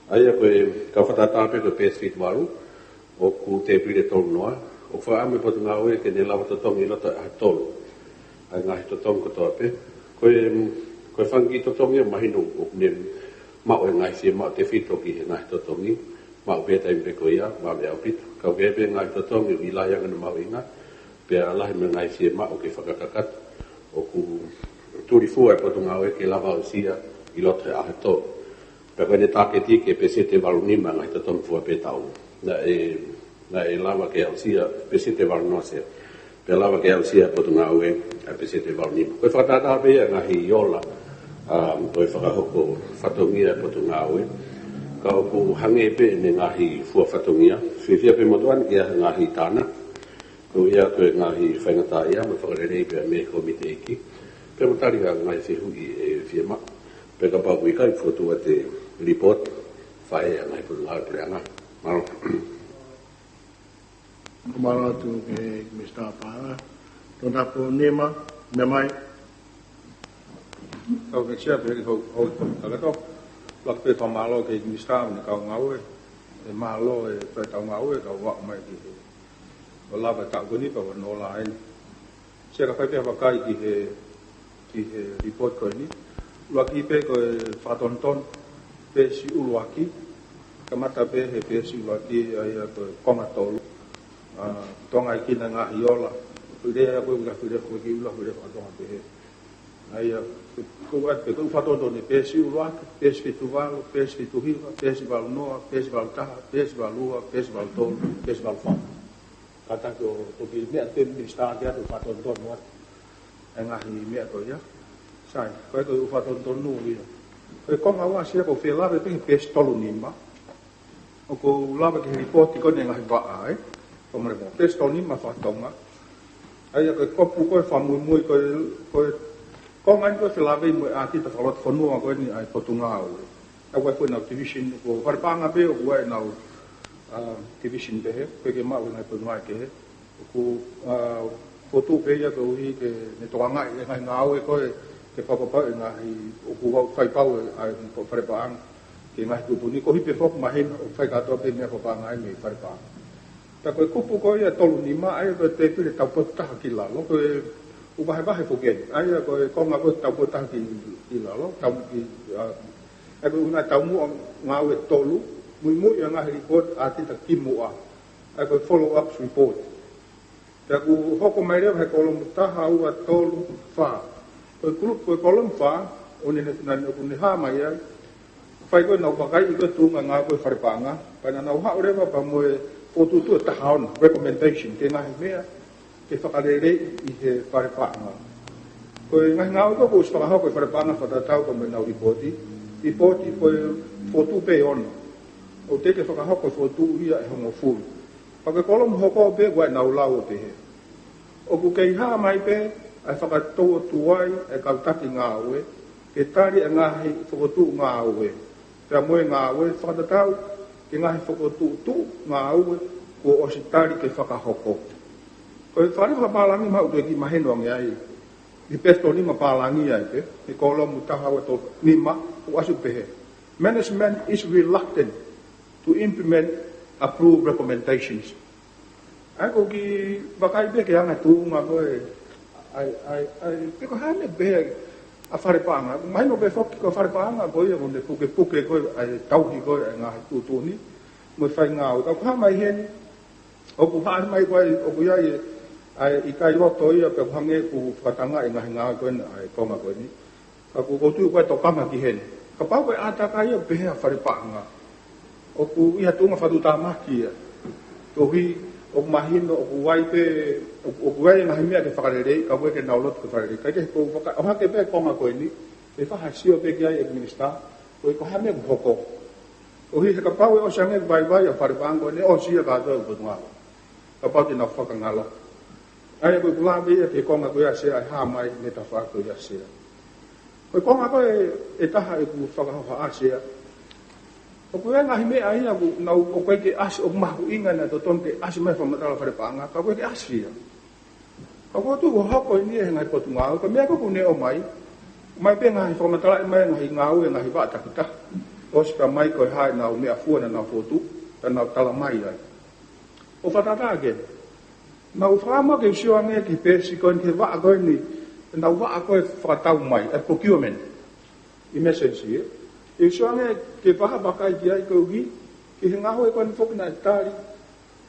ʻA ia ko e, ko e fakatātā pē ko e peesi fitu valu, ʻoku tēpile tolu noa, ʻoku fakaʻamu e Potungāue ke ne lava totongi ʻi loto he ʻaho tolu ʻa e ngaahi totongi kotoa pē. Ko e, ko e fanga kiʻi totongi ia ʻoku mahino ʻoku ne maʻu e ngaahi fiemaʻu tefito ki he ngaahi totongi, maʻu pē he taimi pē ko ia, vave ʻaupito. Ka ʻoku ʻi ai pē ngaahi totongi ʻoku lahi ange hono mahuʻinga, pea lahi mo e ngaahi fiemaʻu ke fakakakato, ʻoku tulifua e Potungāue ke lava aʻusia ʻi loto he ʻaho tolu. Pea ko ʻene tāketi ko e peseti ʻe valu nima ngaahi totongi fua pē taʻu. Naʻe, naʻe lava ke aʻusia peseti ʻe valu noa, Sea. Pea lava ke aʻusia he Potungāue ʻa e peseti ʻe valu nima. Ko e fakatātā pē ia e ngaahi ola, um, ʻo e fakahoko fatongia e Potungāue. Ka ʻoku hangē pē ʻene ngaahi fua fatongia, fiefia pē motuʻa ni ki he ngaahi tānaki, ko ia ko e ngaahi faingataʻaʻia mo e fakalelei pea mei he Kōmiti ʻEiki, pea mo e tali ʻa e ngaahi fehuʻi ʻe fiemaʻu. Pea kapau ʻoku ʻikai, fokotuʻu atu e lipooti, fai ʻe he ngaahi Potungāue Puleʻanga. Mālō. Mālō atu ki he Minisitā Paʻanga. Tongatapu Nima, meʻa mai. Kau ʻEiki Sea, pea ki he houʻeiki Kōmiti Kakato. ʻUluaki pē fakamālō ki he Minisitā mo ʻene kau ngāue, ʻe mālō e faitau ngāue, kau aʻu mai ki he, ʻo lava e taʻu ko eni pea ʻoku ne ola eni. Sea, ka ʻikai ke u vakai ki he, ki he lipooti ko eni. ʻUluaki pē ko e fakatonutonu, peesi ʻuluaki, kamata pē he peesi ʻuluaki, ʻa ia ko e konga tolu. ʻa, Tonga ʻi kina ngaahi ola. Ko e lea ko ē ʻoku ʻikai ko e lea ko ē ki ula, ko e lea faka-Tonga pehē. ʻA ia, ko e, ko e, ko e ʻū fakatonutonu ni, peesi ʻuluaki, peesi fitu valu, peesi fitu hiva, peesi valu noa, peesi valu taha, peesi valu ua, peesi valu tolu, peesi valu fā. Kātaki ʻo, ʻo ki he meʻa te u minisitā ki ai ʻo fakatonutonu atu e ngaahi meʻa ko ia. Sai, ko e, ko e ʻū fakatonutonu ia. Ko e konga ua ʻa sia ʻoku ou fie lave pē ki he peesi tolu nima. ʻOku ou lave ki he lipooti ko eni e ngaahi vaʻa, ē? Ko e mole mo, peesi tolu nima faka-Tonga. ʻA ia ko e kopu ko ē fakamuimui ko e, ko e konga eni ko ē fie lave mo e ʻātita fakalotofonua ko eni ʻa e Potungāue. ʻA ia ko e foʻi ʻenau division, ko e fale paʻanga pē ʻoku ʻi ai ʻenau, ʻa, division pehē, ʻoku ʻikai ke maʻu ʻe he ngaahi Potungāue kehe. ʻOku, ʻa, fokotuʻu pē ia koeʻuhi ke ne tokangaʻi e ngaahi ngāue ko ē ke fakapapauʻi e ngaahi ʻoku fai pau ʻe he fale paʻanga ki he ngaahi tuʻutuʻuni, koeʻuhi pē foki mahino ʻoku fai kātoa pē meʻa fakapaʻanga ai mei he fale paʻanga. Pea ko e kupu ko ia tolu nima, ʻa ia ko e tēpile taupotu taha ki lalo, ko e ʻū vahevahe foki eni. ʻA ia ko e konga ko ē taupotu taha ki, ki lalo, tau ki, ʻa, ʻa ia ko e ʻū taumuʻa ngāue tolu, muimui ʻa e ngaahi lipooti ʻātita kimuʻa. ʻA ia ko e follow-up report. Pea ʻoku hoko mai leva he kolomu taha, ua, tolu, fā. Ko e kulupu, ko e kolomu fā, ʻoku ne, naʻa ne, ʻoku ne hā mai ai. Fai ko ē ʻenau vakaiʻi ko ē tuʻunga ngāue ko ē fale paʻanga. Pea naʻa nau haʻu leva pea mo e fokotuʻutuʻu ʻe taha ono, recommendation, ki he ngaahi meʻa ke fakaleleiʻi ʻi he fale paʻanga. Ko e ngaahi ngāue ko ē kuo ʻosi fakahoko ʻe he fale paʻanga fakatatau pea mo ʻenau lipooti. Lipooti ko e fokotuʻu pē ʻe ono. ʻOku teʻeki ke fakahoko e fokotuʻu ia ʻe hongofulu. Pea ko e kolomu hoko pē ʻoku ʻi ai ʻenau lau ʻo pehē: ʻOku kei hā mai pē ʻa e fakatōtuai ʻa e kau taki ngāue ke tali e ngaahi fokotuʻu ngāue, pea mo e ngāue fakatatau ki he ngaahi fokotuʻutuʻu ngāue kuo ʻosi tali ke fakahoko. Ko e fale fakapālangi maʻu ke kiʻi mahino ange ai, ʻi he peesi tolu nima pālangi ai pē, he kolomu taha, ua, tolu, nima, ʻoku ʻasi pehē: Management is reluctant to implement approved recommendations. ʻA ia ʻoku ou kiʻi vakai pē ki he anga e tuʻunga ko ē, ʻa e, ʻa e, ʻa e, pe ko e hā e meʻa pehē ʻa e fale paʻanga. Mahino pē foki ko e fale paʻanga ko ia ʻoku ne pukepuke ko ē ʻa e tauhi ko ē ʻa e ngaahi tuʻutuʻuni mo e fai ngāue. Ka ʻoku hā mai heni, ʻoku hā mai ko ē, ʻoku ʻi ai e, ʻa e ʻikai loto ia pe ʻoku hangē ʻoku fakatangaʻi e ngaahi ngāue ko ē ʻa e konga ko eni. Ka ʻoku ou tui ʻoku ʻi ai e tokanga ki heni. Kapau ko e ʻātakai ia ʻoku pehē ʻa e fale paʻanga, ʻoku ʻi ha tuʻunga fakatuʻutāmaki ia. Koeʻuhi ʻoku mahino ʻoku ʻi ai pē, ʻoku, ʻoku ʻi ai e ngaahi meʻa ke fakaleleiʻi, ka ʻoku ʻikai ke nau loto ke fakaleleiʻi. Kae kehe, ʻoku ou faka-, ʻohake pē e konga ko eni, ke fai ha sio pē ki ai ʻe he minisitā, ko e hā e meʻa ʻoku hoko. Koeʻuhi he kapau ʻe ʻosi ange e vaivai ʻa e fale paʻanga ko eni, ʻosi ia kātoa e Potungāue. Kapau te nau fakangalo. ʻA ia ko ʻeku lave ia ki he konga ko ia ʻa Sea, ʻa e hā mai mei he tafaʻaki ko ia ʻa Sea. Ko e konga ko ē ʻe taha ʻeku fakahoha ʻa Sea, ʻoku ʻi ai e ngaahi meʻa ia ʻoku nau, ʻoku ʻikai ke ʻasi, ʻoku mahuʻinga naʻe totonu ke ʻasi mai he fakamatala fale paʻanga, ka ʻoku ʻikai ke ʻasi ia. Ka ʻoku ou tui ʻoku hoko eni ia he ngaahi Potungāue, ko e meʻa ko ē ʻoku ne ʻomai, ʻomai pē ngaahi fakamatalaʻi mai ngaahi ngāue, ngaahi vaʻa takitaha. ʻOsi ka mai ko e hā ʻenau meʻafua naʻa nau fokotuʻu, ka nau tala mai ai. ʻO fakatātā ke, naʻa ku fakaʻamu ke u sio ange ki he peesi ko eni ki he vaʻa ko eni, ʻenau vaʻa ko ē fakatau mai, e procurement, emergency, ē. Ke u sio ange ke fakavakai ki ai koeʻuhi, ki he ngāue ko eni foki naʻe tali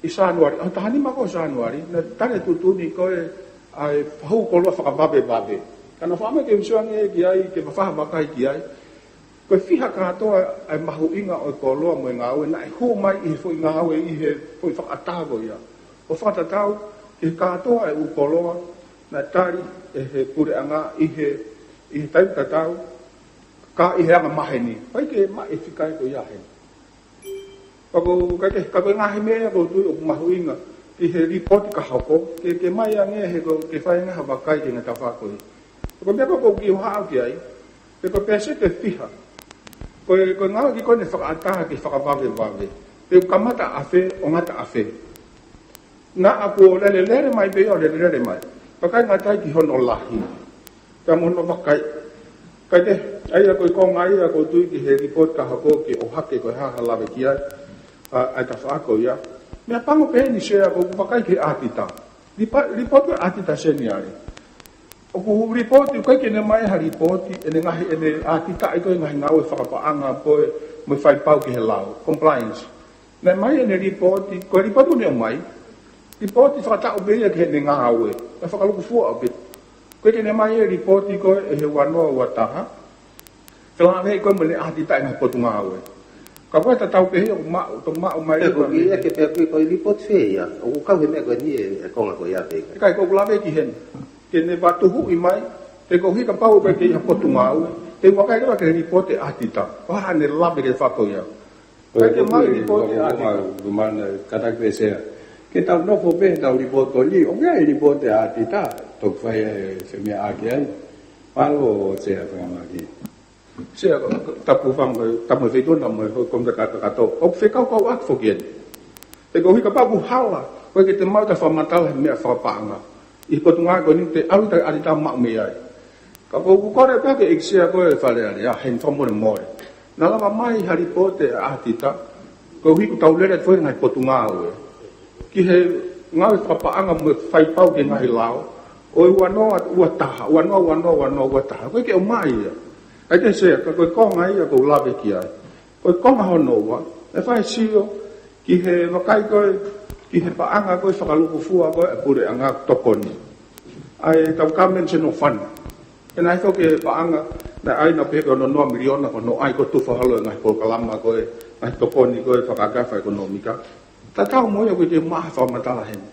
ʻi Sānuali, ʻaho taha nima ko ē Sānuali, naʻe tali e tuʻutuʻuni ko ē ʻa e fahu koloa fakavavevave. Ka naʻa ku fakaʻamu ke u sio ange ki ai, ke fakavakai ki ai. Ko e fiha kātoa ʻa e mahuʻinga ʻo e koloa mo e ngāue naʻe hū mai ʻi he foʻi ngāue, ʻi he foʻi fakaʻatā ko ia. ʻO fakatatau ki he kātoa e ʻū koloa naʻe tali ʻe he puleʻanga ʻi he, ʻi he taimi tatau, ka ʻi he anga maheni. ʻIkai ke maʻu e fika ia ko ia heni. Ka ko, ka ke, ka ko e ngaahi meʻa ia ʻoku ou tui ʻoku mahuʻinga ki he lipooti ka hoko, ke, ke ʻomai ange he ko, ke fai ange ha vakai ki he ngaahi tafaʻaki ko ia. Ko e meʻa ko ē ʻoku ou kiʻi haʻu ki ai, pe ko e peesi ʻe fiha. Ko e, ko e ngāue ko eni fakaʻatā ke fakavavevave. Pe ʻoku kamata ʻafē, ʻo ngata ʻafē. Naʻa ku ʻo lelelele mai pē ia ʻo lelelele mai. Pea ʻikai ngata ai ki hono lahi, pea mo hono vakai. Kae kehe, ʻa ia ko e konga ia ʻoku ou tui ki he lipooti ka hoko ke ʻohake ko e hā ha lave ki ai, ʻa, ʻa e tafaʻaki ko ia. Meʻapango pē eni Sea ʻoku ou vakai ki he ʻātita. Lipa-, lipooti ʻa e ʻātita seniale. ʻOku lipooti, ʻoku ʻikai ke ne ʻomai ha lipooti ʻene ngaahi, ʻene ʻātitaʻi ko ē ngaahi ngāue fakapaʻanga ko ē mo e faipau ki he lao, compliance. Naʻe ʻomai ʻene lipooti, ko e lipooti ʻoku ne ʻomai, Lipooti fakataʻu pē ia ki heʻene ngāue. Naʻe fakalūkufua pē. Ko e ke ne mai e lipooti ko ē he ua noa ua taha. Felāveʻi ko ē mo ʻene ʻatitaʻi ngaahi potungāue. Ka ko e tatau pē ia ʻoku maʻu, toki maʻu mai. Pea ko e kiʻi ʻeke pē ʻaku ko e lipooti fē ia. ʻOku kau he meʻa ko eni e, e konga ko ia pē. ʻIkai, ko ʻeku lave ki heni. Ke ne fakatuhuʻi mai, he koeʻuhi kapau ʻoku ʻikai ke ʻi ai ha potungāue, te u vakai leva ki he lipooti ʻatitaʻi. Ko e hā ʻene lave ki he faʻahinga ko ia. Ko e ke mai lipooti ʻatitaʻi. Lumana, kātaki pē Sea. Ke tau nofo pē, tau lipooti ko eni, ʻoku ʻi ai e lipooti ʻatitaʻi, toki fai e femeʻaʻaki ai. Mālō Sea, fai mai ki. Sea, tapu fanga, tapu e feituʻu na mo e hoi komita kakato. ʻOku fekauʻaki foki eni. He koeʻuhi kapau ʻoku hala, ko e ke te maʻu ʻeta fakamatala he meʻa fakapaʻanga. ʻI he potungāue ko eni te ʻalu ʻeta ʻatitaʻi maʻu mei ai. Ka ko ʻeku kole pē ki he ʻEiki Sea ko e Fale Alea, he fakamolemole. Naʻa lava mai ha lipooti ʻatitaʻi, koeʻuhi ʻoku tau lele atu foki ngaahi potungāue. Ki he ngāue fakapaʻanga mo e faipau ki he ngaahi lao, ʻo e ua noa ua taha, ua noa ua noa ua noa ua taha. Ko e ke ʻomai ia. ʻAi te Sea, ka ko e konga ia ʻoku ou lave ki ai. Ko e konga hono ua, ʻe fai sio, ki he vakai ko ē, ki he paʻanga ko ē fakalūkufua ko ē, ʻa e puleʻanga tokoni. ʻA e tau ka mention ʻo fana. He naʻe foki e paʻanga, naʻe ʻai naʻa pehē ko hono noa miliona ko hono ʻai ko e tufa holo e ngaahi polokalama ko ē, ngaahi tokoni ko ē fakaʻakafa ʻekonōmika. Tatau mo ia ʻoku ʻikai ke maʻu ha fakamatala heni.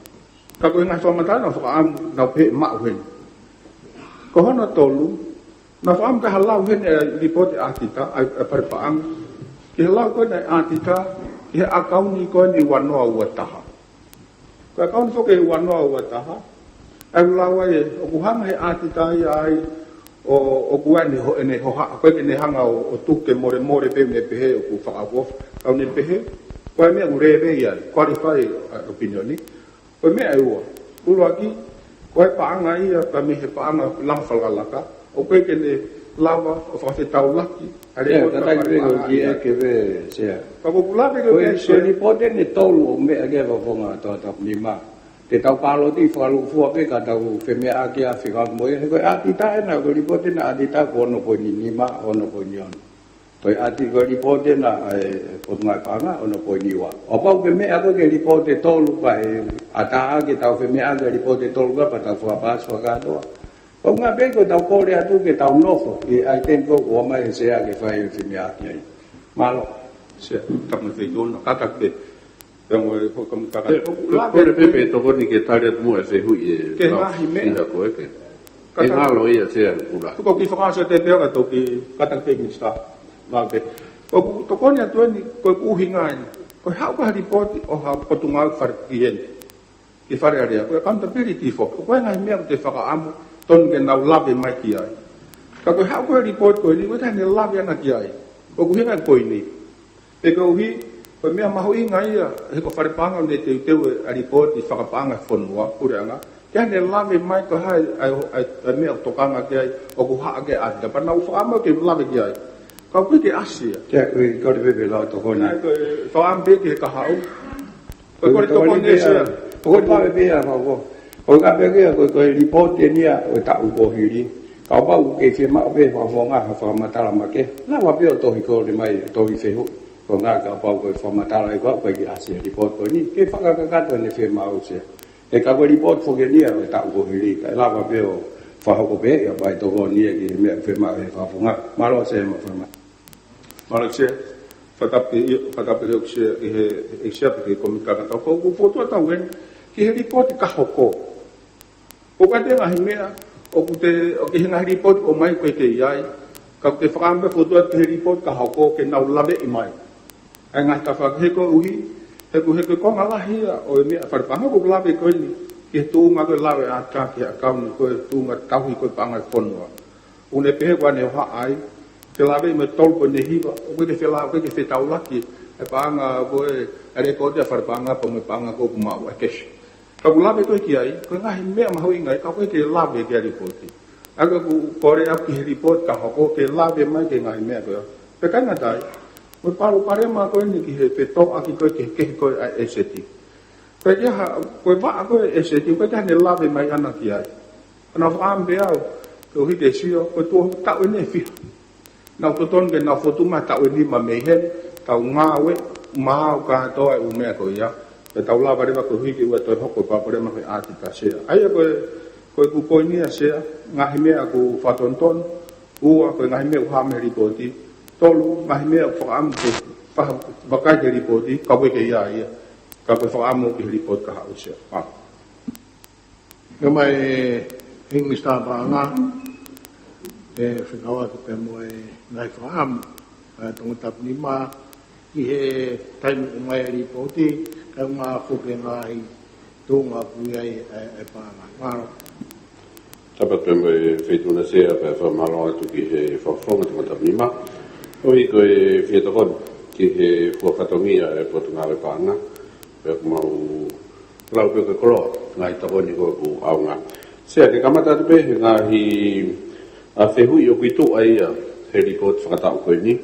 Ka ko e ngaahi fakamatala naʻa fakaʻamu, naʻa pehē maʻu heni. Ko hono tolu, naʻa fakaʻamu ke ha lau heni e lipooti ʻatitaʻi, ʻa e, ʻa e fale paʻanga. Ke lau ko ē ʻa e ʻatitaʻi, ki he ʻakauni ko eni ua noa ua taha. Ko e ʻakauni foki ua noa ua taha. ʻA e lau ai, ʻoku hanga he ʻatitaʻi ai, ʻo, ʻoku ʻi ai ʻene ho-, ʻene hohaʻa, ko e ke ne hanga ʻo, ʻo tuku ke molemole pē ʻene pehē ʻoku fakaʻofoʻofa. Ka ʻene pehē, ko e meʻa ʻoku lēvei ai, qualify, ʻa e opinion ni. Ko e meʻa ʻe ua. ʻUluaki, ko e paʻanga ia, ka mei he paʻanga langa fakalakalaka, ʻoku ʻikai ke ne lava ʻo fakafetaulaki, ʻa e Ia, lipooti kātaki pē ko e fakapaʻanga kiʻi ia. ʻEke pē Sea. Ka ko ʻeku lave ki Ko e, he ko e Sea. lipooti eni ʻe tolu ʻoku meʻa ki ai e fakafofonga Toʻa Tapu Nima. Te tau pāloti fakalūkufua pē ka tau femeʻaʻaki ʻa e fika mo ia. He ko e ʻatitaʻi ena, ko e lipooti ena ʻatitaʻi ko e ono poini nima, ono poini ono. Ko e ʻati ko e lipooti ena ʻa e Potungāue Paʻanga, ono poini ua. ʻO kapau ke meʻa ko ē ki he lipooti ʻe tolu ka ʻe ʻatā ke tau femeʻaʻaki e lipooti ʻe tolu ka pea tau fakapaasi fakakātoa. Ko e ʻuhinga pē ko ʻetau kole atu ke tau nofo ʻi he ʻaiteni ko ē ʻoku ʻomai he Sea ke fai e femeʻaʻaki ai. Mālō. Sea, tapu mo e feituʻu na, kātaki pē. Pea mo e hoi komita kakato. Ko e, ko e pē pē tokoni ke tali atu muʻa e fehuʻi e Ke lau ngaahi meʻa. fiha ko ē ke. Kātaki. ʻE ngalo ia Sea Kula. Tuku ki fakaʻosi te pea ka toki kātaki pē Minisitā. Mālō pē. Ko ʻeku tokoni atu eni, ko ʻeku ʻuhinga eni. Ko e haʻu ko ē ha lipooti ʻo ha potungāue fale ki heni. Ki Fale Alea, ko e accountability foki. Ko e ngaahi meʻa ʻoku te fakaʻamu, tonu ke nau lave mai ki ai. Ka ko e haʻu ko ē ha lipooti ko eni, ʻoku ʻikai ke ne lave ʻana ki ai. Ko ʻeku ʻuhinga ko eni. Pea koeʻuhi, ko e meʻa mahuʻinga ia, he ko e fale paʻanga ʻoku ne teuteu e lipooti fakapaʻanga e fonua, puleʻanga. Ke ne lave mai ko e hā e, e, e, e meʻa ʻoku tokanga ki ai, ʻoku haʻa ke ʻata. Pea nau fakaʻamu ke lave ki ai. Ka ʻoku ʻikai ke ʻasi ia. Ke, ui, kau te pepe lau tokoni. ʻAi, ko e fakaʻamu pē ki he kahaʻu. Ko e kole tokoni ʻe Sea. Ko e pau pē ia, ko, ko, ko e ka pē ia, ko, ko e lipooti eni ia ʻo e taʻu kuo hili. Kapau ʻoku kei fiemaʻu pē fakafofonga ha fakamatala makehe. Lava pē ʻo tohi kole mai, tohi fehuʻi. Ko e ʻuhinga kapau ko e fakamatala ʻe kau pē ki ʻasi e lipooti ko eni. Ke fakakakato ʻene fiemaʻu Sea. He ka ko e lipooti foki eni ia ʻo e taʻu kuo hili. Ka lava pē ʻo fakahoko pē ia ʻai tokoni ia ki he meʻa fiemaʻu he fakafofonga. Mālō Sea mo e fakamatala. Mālō Sea, fakatapu, fakatapu ʻEiki Sea, ʻi he, ʻEiki Sea pea ki he komiti kakato. Ko, ko e fokotuʻu atu eni, ki he lipooti ka hoko. ʻOku ʻi ai e ngaahi meʻa, ʻoku te, ʻoku ʻi ai e ngaahi lipooti ʻoku ʻomai ʻoku ʻikai ke ʻi ai. Ka ʻoku te fakaʻamu pē fokotuʻu atu ki he lipooti ka hoko ke nau laveʻi mai. ʻA e ngaahi tafaʻaki he koeʻuhi, he ko, he ko e konga lahi ia ʻo e meʻa fale paʻanga ʻoku lave ko eni, ki he tuʻunga ko e lave ʻatā ki he ʻakauni ko e tuʻunga tauhi ko e paʻanga e fonua. ʻOku ne pehē ko ʻene hohaʻa ai, ke lave mo e tolu ko eni hiva, ʻoku ʻikai ke felā, ʻoku ʻikai ke fetaulaki, e paʻanga ko e, e lekooti ʻa e fale paʻanga pea mo e paʻanga ko ē ʻoku maʻu ʻa e keshi. Ka ʻoku lave ko ē ki ai, ko e ngaahi meʻa mahuʻinga ia, ka ʻoku ʻikai ke lave ki ai lipooti. ʻA ia ʻoku kole au ki he lipooti ka hoko ke lave mai ki he ngaahi meʻa ko ia. Pea ʻikai ngata ai, mo e palopalema ko eni ki he fetōʻaki ko ē, ki he, ki he ko ē ʻa e ʻEseti. Ko e ʻi ai ha, ko e vaʻa ko ē ʻEseti, ʻoku ʻikai ke ne lave mai ʻana ki ai. Naʻa ku fakaʻamu pē au, ke ʻohake sio, ko e tuʻo taʻu ʻe fiha. Naʻa ku totonu ke nau fokotuʻu mai taʻu ʻe nima mei heni, tau ngāue, maʻu kātoa e ʻū meʻa ko ia. Pea tau lava leva koeʻuhi ke ʻoua toe hoko e palopalema ko e ʻatita, Sea. ʻA ia ko e, ko ʻeku poini ia, Sea, ngaahi meʻa ʻoku fakatonutonu. Ua, ko e ngaahi meʻa ʻoku hā mei he lipooti. Tolu, ngaahi meʻa ʻoku fakaʻamu ke faka-, vakai ki he lipooti, ka ʻoku ʻikai ke ʻi ai ia. Ka ko e fakaʻamu ki he lipooti ka haʻu, Sea. Mālō. Kae ʻumaʻā e Hingi Minisitā Paʻanga, ʻe fekauʻaki pea mo e ngaahi fakaʻamu ʻa e Tongatapu Nima ki he taimi ʻoku ʻomai ai e lipooti, kae ʻumaʻā foki e ngaahi tuʻunga ʻoku ʻi ai e, e paʻanga. Mālō. Tapu pea mo e Feituʻu na, Sea, pea fakamālō atu ki he Fakafofonga Tongatapu Nima. ʻOi, ko e fie tokoni ki he fua fatongia e Potungāue Paʻanga. Pea ʻoku mau lau pē ko e koloa ngaahi tokoni ko ē ʻoku ʻaonga. Sea, ke kamata atu pē he ngaahi, ʻa, fehuʻi ʻoku ʻi tuʻa ia he lipooti fakataʻu ko eni.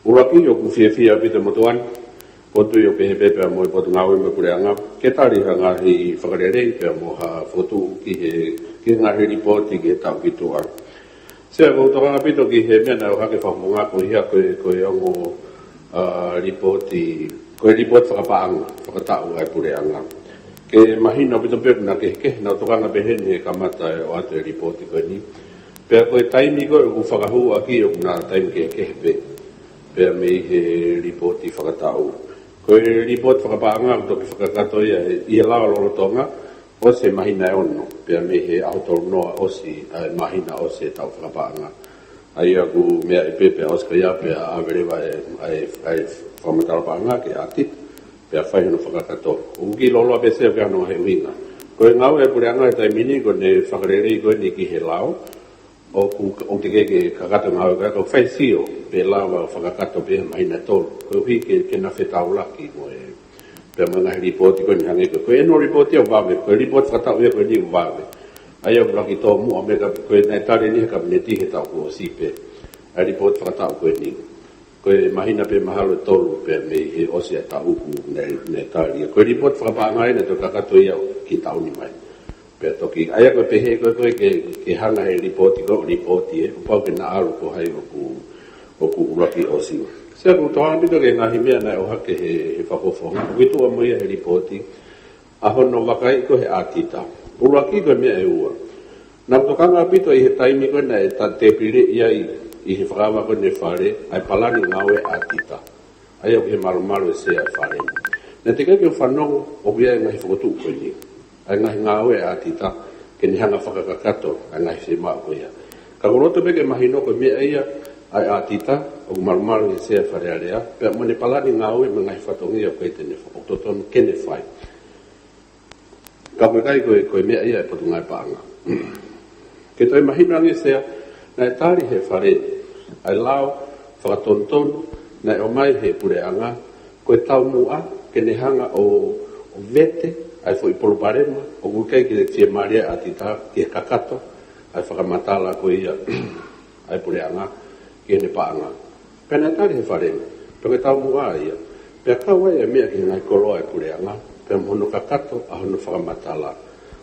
ʻUluaki, ʻoku fiefia ʻaupito e motuʻa ni, ʻoku ou tui ʻoku pehē pē pea mo e Potungāue mo e Puleʻanga, ke tali ha ngaahi fakalelei pea mo ha fokotuʻu ki he, ki he ngaahi lipooti ki he taʻu ki tuʻa. Sea, ʻoku ou tokanga ʻaupito ki he meʻa naʻe ʻohake ʻe he Fakafofonga ko ia ko e, ko e ongo, ʻa, lipooti, ko e lipooti fakapaʻanga fakataʻu ʻa e Puleʻanga. Ke mahino ʻaupito pē naʻe kehekehe, naʻá ku tokanga pē heni he kamata e ʻoatu e lipooti ko eni. Pea ko e taimi ko ē ʻoku fakahū ʻaki ʻoku na taimi kehekehe pē, pea mei he lipooti fakataʻu. Ko e lipooti fakapaʻanga ʻoku toki fakakakato ia ʻi he lao lolotonga, ʻosi e māhina ʻe ono, pea mei he ʻaho tolu noa ʻosi, ʻa e māhina ʻosi e taʻu fakapaʻanga. ʻA ia ʻoku meaʻi pē pea ʻosi ko ia pea ʻave leva e, ʻa e, ʻa e fakamatala paʻanga ki he ʻatita, pea fai hono fakakakato. ʻOku kiʻi lōloa pē, Sea, pea ʻi ai hono ngaahi ʻuhinga. Ko e ngāue ʻa e Puleʻanga he taimi ni, ko ʻene fakalelei ko eni ki he lao, ʻoku, ʻoku teʻeki ke kakato e ngāue ko ia, ka ʻoku fai e sio pe lava fakakakato pē he māhina ʻe tolu. Koeʻuhi ke, ke na fetaulaki mo e, pea mo e ngaahi lipooti ko eni, hangē ko e, ko e annual report ia ʻoku vave, ko e lipooti fakataʻu ia ko eni ʻoku vave. ʻA ia ʻoku ʻuluaki tōmuʻa mei he ka-, ko e naʻe tali eni ʻe he Kapineti he taʻu kuo ʻosi pē ʻa e lipooti fakataʻu ko eni. Ko e māhina pē mahalo ʻe tolu pē mei he ʻosi e taʻu ʻoku naʻe, naʻe tali. Ko e lipooti fakapaʻanga ia naʻe toki kakato ia ki he taʻu ni mai. Pea toki, ʻa ia ko e pehē ko ē ko ē ke, ke hanga ʻe he lipooti ko ē ʻo lipooti ē, kuo pau ke na ʻalu ko hai ʻoku, ʻoku ʻuluaki ʻosi. Sea, ʻoku ou tokanga ʻaupito ki he ngaahi meʻa naʻe ʻohake ʻe he, he Fakafofonga. ʻOku ʻi tuʻa mo ia he lipooti, ʻa hono vakai ko ē he ʻatita. ʻUluaki, ko e meʻa ʻe ua. Naʻá ku tokanga ʻaupito ʻi he taimi ko ē naʻe ta-, tēpileʻi ai ʻi he fakaava ko eni e Fale ʻa e palani ngāue ʻatita. ʻA ia ʻoku ʻi he malumalu e Sea e Fale. Naʻe teʻeki ke u fanongo ʻoku ʻi ai e ngaahi fokotuʻu ko eni, ʻa e ngaahi ngāue ʻatita, ke ne hanga ʻo fakakakato ʻa e ngaahi fiemaʻu ko ia. Ka ʻoku ou loto pē ke mahino ko e meʻa ia ʻa e ʻatita ʻoku malumalu ʻi he Sea e Fale Alea, pea mo ʻene palani ngāue mo e ngaahi fatongia ʻoku ʻikai te ne fa-, ʻoku totonu ke ne fai. Ka ʻoku ʻikai ko e, ko e meʻa ia ʻa e Potungāue Paʻanga. Ke toe mahino ange, Sea, naʻe tali ʻe he Fale ʻa e lao fakatonutonu naʻe ʻomai ʻe he Puleʻanga, ko e taumuʻa ke ne hanga ʻo, ʻo vete ʻa e foʻi palopalema ʻoku ʻikai ke fiemālie ai e ʻatita ki he kakato ʻa e fakamatala ko ia ʻa e Puleʻanga ki heʻene paʻanga. Pea naʻe tali ʻe he Fale, pea ko e taumuʻa ia. Pea kau ai e meʻa ki he ngaahi koloa ʻa e Puleʻanga, pea mo hono kakato ʻa hono fakamatala.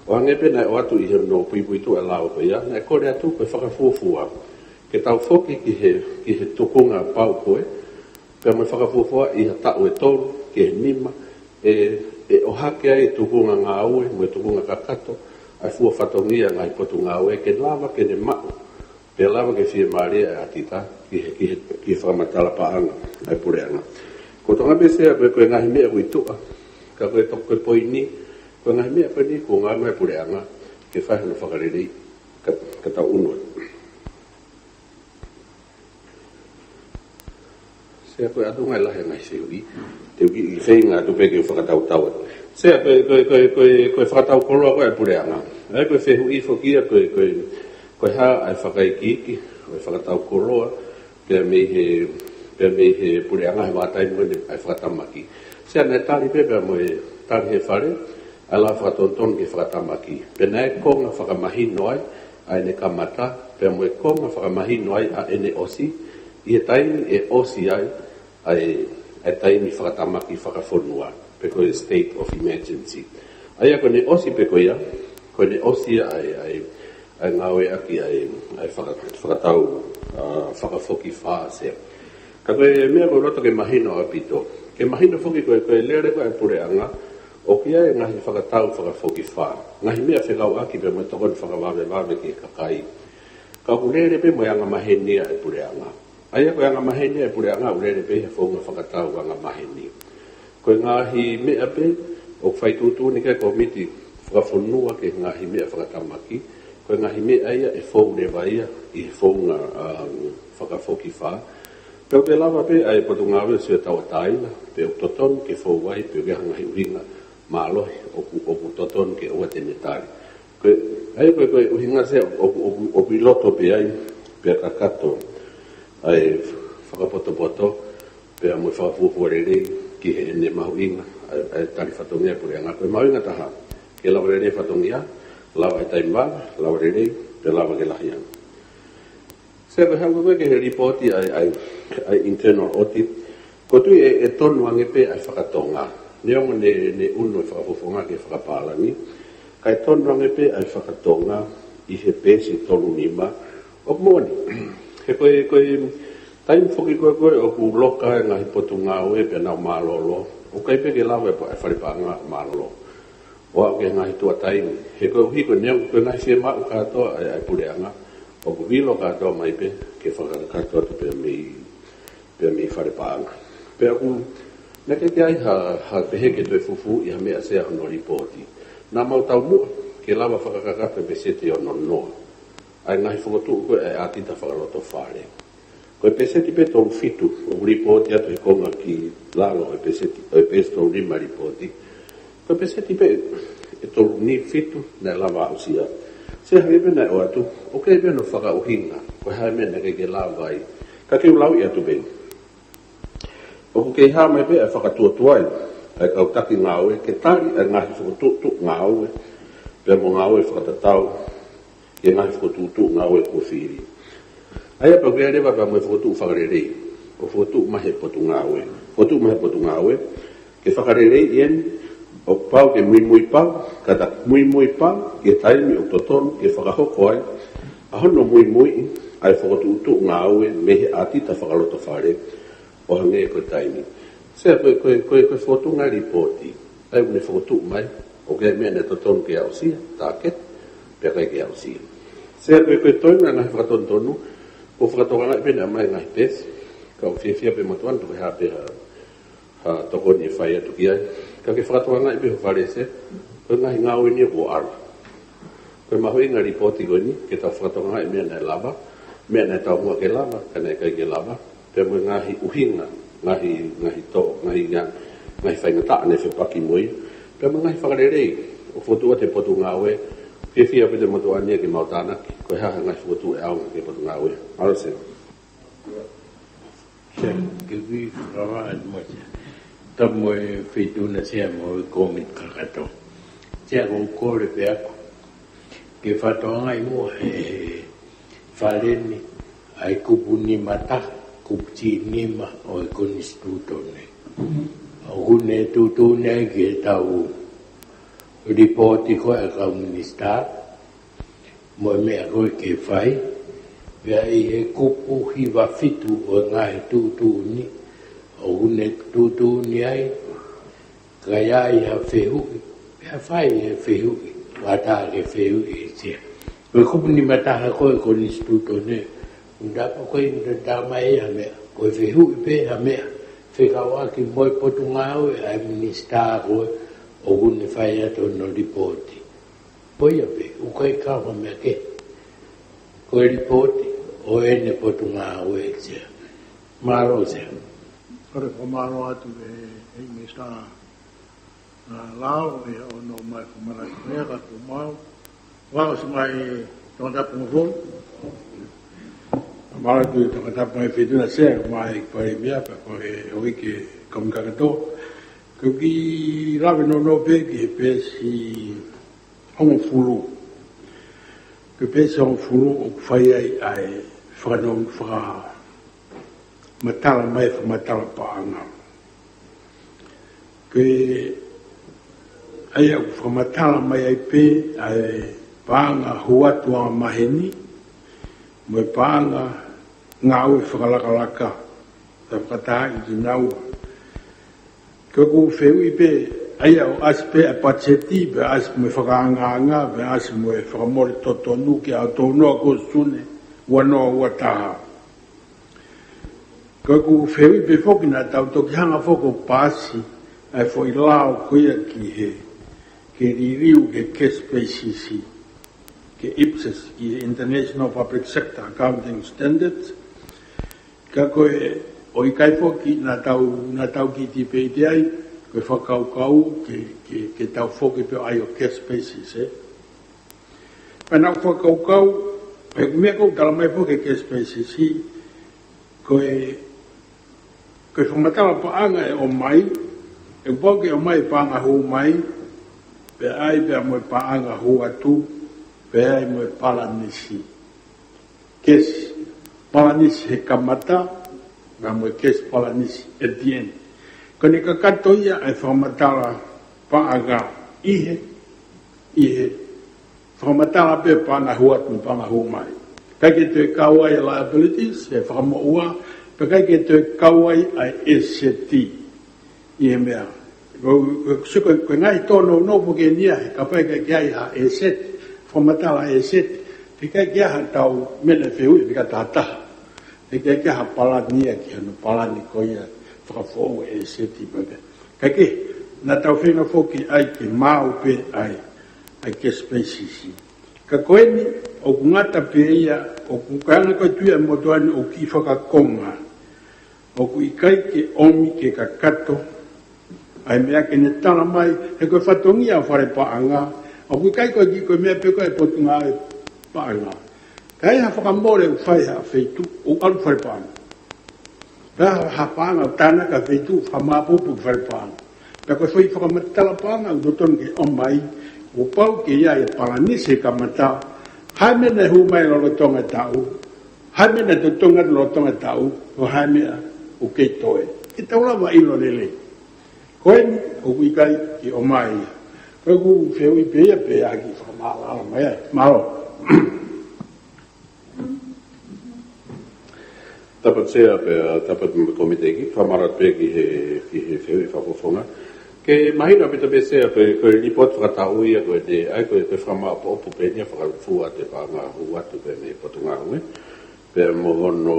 ʻO hangē pē naʻe ʻoatu ʻi hono puipuituʻa e lao ko ia, naʻe kole atu ko e fakafuofua ke tau foki ki he, ki he tukunga pau ko ē, pea mo e fakafuofua ʻi ha taʻu ʻe tolu ki he nima, ʻe, ʻe ʻohake ai e tukunga ngāue mo e tukunga kakato ʻa e fua fatongia ngaahi potungāue ke lava ke ne maʻu, pea lava ke fiemālie ai e ʻatita ki he, ki he, ki he fakamatala paʻanga ʻa e Puleʻanga. ʻOku ou tokanga pē, Sea, ko e, ko e ngaahi meʻa ʻoku ʻi tuʻa, ka ko e to-, ko e poini, ko e ngaahi meʻa ko eni kuo ngāue mai e Puleʻanga ke fai hono fakalelei, ka, ka tau ʻunu atu. Sea, ko e ʻatunga e lahi e ngaahi fehuʻi, te u kiʻi feinga atu pē ke u fakatautau atu. Sea, ko e, ko e, ko e, ko e, ko e fakatau koloa ko ē ʻa e Puleʻanga. ʻA ia ko e fehuʻi foki ia ko e, ko e, ko e hā ʻa e fakaikiiki ʻo e fakatau koloa pea mei he, pea mei he Puleʻanga he vahaʻa taimi ko eni ʻa e fakatamaki. Sea, naʻe tali pē pea mo e tali ʻe he Fale ʻa e lao fakatonutonu ki he fakatamaki. Pea naʻe konga fakamahino ai ʻa ʻene kamata, pea mo e konga fakamahino ai ʻa ʻene ʻosi, ʻi he taimi ʻe ʻosi ai ʻa e, ʻa e taimi fakatamaki fakafonua, pe ko e state of emergency. ʻA ia ko ʻene ʻosi pē ko ia, ko ʻene ʻosi ia ʻa e, ʻa e, ʻa e ngāueʻaki ʻa e, ʻa e faka-, fakatau, ʻa, fakafokifā, Sea. Ka ko e meʻa ʻoku ou loto ke mahino ʻaupito, ke mahino foki ko e, ko e lele ko ē ʻa e Puleʻanga, ʻOku ʻi ai e ngaahi fakatau fakafokifā, ngaahi meʻa fekauʻaki pea mo e tokoni fakavavevave ki he kakai. Ka ʻoku lele pē mo e angamaheni ʻa e puleʻanga. ʻA ia ko e angamaheni ʻa e puleʻanga ʻoku lele pē he founga fakatau angamaheni. Ko e ngaahi meʻa pē ʻoku fai tuʻutuʻuni ki ai e kōmiti fakafonua ki he ngaahi meʻa fakatamaki, ko e ngaahi meʻa ia ʻe fou leva ia ʻi he founga, um, fakafokifā. Pea ʻoku lava pē ʻa e Potungāue ʻo sio tauʻatāina pe ʻoku totonu ke fou ai pe ʻoku ʻi ai ha ngaahi ʻuhinga mālohi ʻoku, ʻoku totonu ke ʻoua te ne tali. Ko e, ʻa ia ko e, ko e ʻuhinga Sea ʻoku, ʻoku, ʻoku ʻi loto pē ai, pea kakato ʻa e fakapotopoto pea mo e fakafuofua lelei ki heʻene mahuʻinga ʻa e, ʻa e tali fatongia ʻa e puleʻanga. Ko e mahuʻinga taha ke lava lelei fatongia, lava he taimi vala, lava lelei, pea lava ke lahi ange. Sea, ko e haʻu ko ē ki he lipooti ʻa e, ʻa e, ʻa e internal audit, ʻoku ou tui ʻe, ʻe tonu ange pē ʻa e fakatonga. Neongo ne, ne ʻunu e fakafofonga ki he fakapālangi, kae tonu ange pē ʻa e fakatonga ʻi he peesi tolu nima. ʻOku moʻoni, he ko e, ko e taimi foki ko ē, ko ē ʻoku loka e ngaahi potungāue pea nau mālōlō, ʻoku ʻikai pē ke lava e pa-, e fale paʻanga mālōlō ʻo aʻu ki he ngaahi tuʻa taimi. He koeʻuhi ko e neongo ko e ngaahi fiemaʻu kātoa ʻa e, ʻa e puleʻanga, ʻoku vilo kātoa mai pē ke fakakakato atu pē mei, pē mei fale paʻanga. Pea ʻoku, naʻe ʻikai ke ʻi ai ha, ha pehē ke toe fufū ʻi ha meʻa Sea hono lipooti. Naʻa mau taumuʻa ke lava fakakakato e peseti ʻe ono noa ʻa e ngaahi fokotuʻu ko ē ʻa e ʻātita fakalotofale. Ko e peseti pē tolu fitu ʻoku lipooti atu he konga ki lalo ʻo e peseti, ʻo e peesi tolu nima lipooti. Ko e peseti pē ʻe tolu ni fitu naʻe lava aʻusia. Sea, hangē pē naʻe ʻoatu, ʻoku ʻikai pē hono fakaʻuhinga ko e hā e meʻa naʻe ʻikai ke lava ai. Ka ke u lauʻi atu pē. ʻOku kei hā mai pē ʻa e fakatuotuai ʻa e kau taki ngāue ke tali ʻa e ngaahi fokotuʻutuʻu ngāue pea mo e ngāue fakatatau ki he ngaahi fokotuʻutuʻu ngāue kuo fili. ʻA ia pea ʻoku ʻi ai leva pea mo e fokotuʻu fakalelei, ʻoku fokotuʻu mai he potungāue. Fokotuʻu mai he potungāue ke fakaleleiʻi eni, ʻoku pau ke muimui pau, kae muimui pau ki he taimi ʻoku totonu ke fakahoko ai ʻa hono muimuiʻi ʻa e fokotuʻutuʻu ngāue mei he ʻātita fakalotofale ʻo hangē ko e taimi. Sea, ko e, ko e, ko e, ko e fōtunga lipooti ʻa ia ʻoku ne fokotuʻu mai, ʻoku ʻi ai e meʻa naʻe totonu ke aʻusia, tāketi, pea ʻikai ke aʻusia. Sea, ko e, ko e toenga ngaahi fakatonutonu, ʻoku fakatokangaʻi pē naʻe ʻomai e ngaahi peesi, ka ʻoku fiefia pē e motuʻa ni, toki hā pē ha, ha tokoni ʻe fai atu ki ai. Ka ke fakatokangaʻi pē ho fale Sea, ko e ngaahi ngāue ni kuo ʻalu. Ko e mahuʻinga e lipooti ko eni, ke tau fakatokangaʻi e meʻa naʻe lava, meʻa naʻe taumuʻa ke lava, ka naʻe ʻikai ke lava, pea mo e ngaahi ʻuhinga, ngaahi, ngaahi tō, ngaahi, ngaahi faingataʻa naʻe fepaki mo ia, pea mo e ngaahi fakalelei ʻoku fokotuʻu atu he potungāue. Fiefia pē e motuʻa ni ke mau tānaki ko e hā ha ngaahi fokotuʻu ʻe ʻaonga ki he potungāue. Mālō Sea. Sea, ke u fakavā atu mo Sea, tapu mo e Feituʻuna Sea mo e kōmiti kakato. Sea, ʻoku ou kole pē ʻaku ke fakatokangaʻi muʻa ʻe he fale ni ʻa e kupu nima taha, kupu G nima ʻo e konisitūtone, ʻoku ne tuʻutuʻuni ai ki heʻetau lipooti ko ē ʻa e kau minisitā mo e meʻa ko ē ke fai. Pea ʻi he kupu hiva fitu ʻo e ngaahi tuʻutuʻuni, ʻoku ne tuʻutuʻuni ai ka ʻi ai ha fehuʻi, pea fai e fehuʻi, ʻoku ʻatā ke fehuʻi ʻe Sea. Ko e kupu nima taha ko ē konisitūtone, ʻoku ne tapu ko ē ʻoku ne talamai ha meʻa, ko e fehuʻi pē ha meʻa fekauʻaki mo e potungāue ʻa e minisitā ko ē ʻoku ne fai atu hono lipooti. Ko ia pē, ʻoku ʻikai kau ha meʻa kehe. Ko e lipooti ʻo ʻene potungāue Sea. Mālō Sea. Kole fakamālō atu ʻe he, ʻe he minisitā, ʻa, lao, ʻi hono ʻomai e fakamanatu ko ia, ka ko mau. Ua o si mai tongatapu ngofo. Mālō atu e tongatapu mai Feituʻuna Sea, mai Palēmia, pea ko e ʻoku ʻi ai e kau kakato. Ko e kiʻi lave nounou pē ki he peesi hongofulu. Ko e peesi hongofulu ʻoku fai ai ʻa e fakanau fakamatala mai, fakamatala paʻanga. Ko e, ʻa ia ʻoku fakamatala mai ai pē ʻa e paʻanga hū atu angamaheni mo e paʻanga ngāue fakalakalaka, ta fakataha ʻi kinaua. Ko ʻeku fehuʻi pē, ʻA ia ʻoku ʻasi pē ʻa e patiseti, pea ʻasi mo e fakaangaanga, pea ʻasi mo e fakamole totonu ki he ʻaho tolu noa ko Sune, ua noa ua taha. Ko ʻeku fehuʻi pē foki naʻa tau toki hanga foki ʻo paasi ʻa e foʻi lao ko ia ki he, ke liliu ki he cash basis, ki he IPSAS, ki he International Public Sector Accounting Standards. Ka ko e, ʻoku ʻikai foki naʻa tau, naʻa tau kiʻi tipeiti ai, ko e fakakaukau ke, ke, ke tau foki pē ʻo ʻai ʻo cash basis, ē. Pea naʻa ku fakakaukau, he ko e meʻa ʻoku tala mai foki cash basis, ko e, ko e fakamatala paʻanga ʻe ʻomai, ʻoku pau ke ʻomai paʻanga hū mai, pea ʻai pea mo e paʻanga hū atu, pea ʻai mo e palanisi. Cash palanisi he kamata, pea mo e cash palanisi at the end. Ko ʻene kakato ia ʻa e fakamatala paʻanga ʻi he, ʻi he fakamatala pē paʻanga hū atu mo paʻanga hū mai. ʻIkai ke toe kau ai e liabilities, he fakamoʻua, pea ʻikai ke toe kau ai ʻa e asset ʻi he meʻa. Ko, ko, so ko, ko e ngaahi tōnounou foki eni ia, he kapau ʻe ʻikai ke ʻi ai ha asset, fakamatala asset, he ʻikai ke ʻi ai haʻatau meʻa fehuʻi, he ʻikai tahataha. He ʻikai ke ʻi ai ha palani ia ki hano palani ko ia fakafoʻou e asset pē. Ka ke, naʻa tau feinga foki ai ke maau pē ai, ʻa e cash basis. Ka ko eni, ʻoku ngata pē ia, ʻoku ʻikai ngata ko e tui ʻa e motuʻa ni ʻoku kiʻi fakakonga. ʻOku ʻikai ke ʻomi ke kakato ʻa e meʻa ke ne tala mai, he ko e fatongia ʻo e fale paʻanga, ʻoku ʻikai ko e kiʻi ko e meʻa pē ko e Potungāue Paʻanga. Ka ʻi ai ha fakamole ʻoku fai ha feituʻu, ʻoku ʻalu fale paʻanga. Pea ha, ha paʻanga ʻoku tānaki ha feituʻu, fakamāpupu ki fale paʻanga. Pea ko e foʻi fakamatala paʻanga ʻoku totonu ke ʻomai, ʻoku pau ke ʻi ai e palanisi he kamata, ha meʻa naʻe hū mai lolotonga e taʻu, ha meʻa naʻe totongi lolotonga e taʻu, mo ha meʻa ʻoku kei toe. Ke tau lava ʻilo lelei. Ko eni, ʻoku ʻikai ke ʻomai ia. Ko ʻeku fehuʻi pē ia pea kiʻi fakamaʻalaʻala mai ai. Mālō. Tapu Sea pea tapu mo e kōmiti, kiʻi fakamālō pē ki he, ki he fehuʻi fakafofonga. Ke mahino ʻaupito pē Sea, ko e, ko e lipooti fakataʻu ia ko eni, ʻa ia ko e, ko e fakamāʻopoʻopo pē eni ia fakalūkufua atu e paʻanga hū atu pē mei he Potungāue, pea mo hono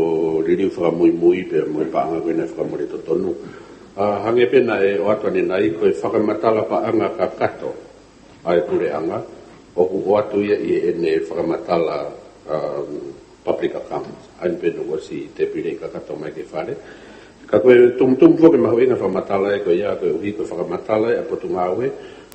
liliu fakamuimui, pea mo e paʻanga ko ē naʻe fakamole totonu. ʻA, hangē pē naʻe ʻoatu ʻanenai, ko e fakamatala paʻanga kakato ʻa e puleʻanga, ʻoku ʻoatu ia ʻi heʻene fakamatala, um, public accounts. ʻA ia pē naʻe ʻosi tēpile kakato mai ki he fale. Ka ko e tumutumu foki mahuʻinga fakamatala ē ko ia, koeʻuhi ko e fakamatala ē ʻa e Potungāue,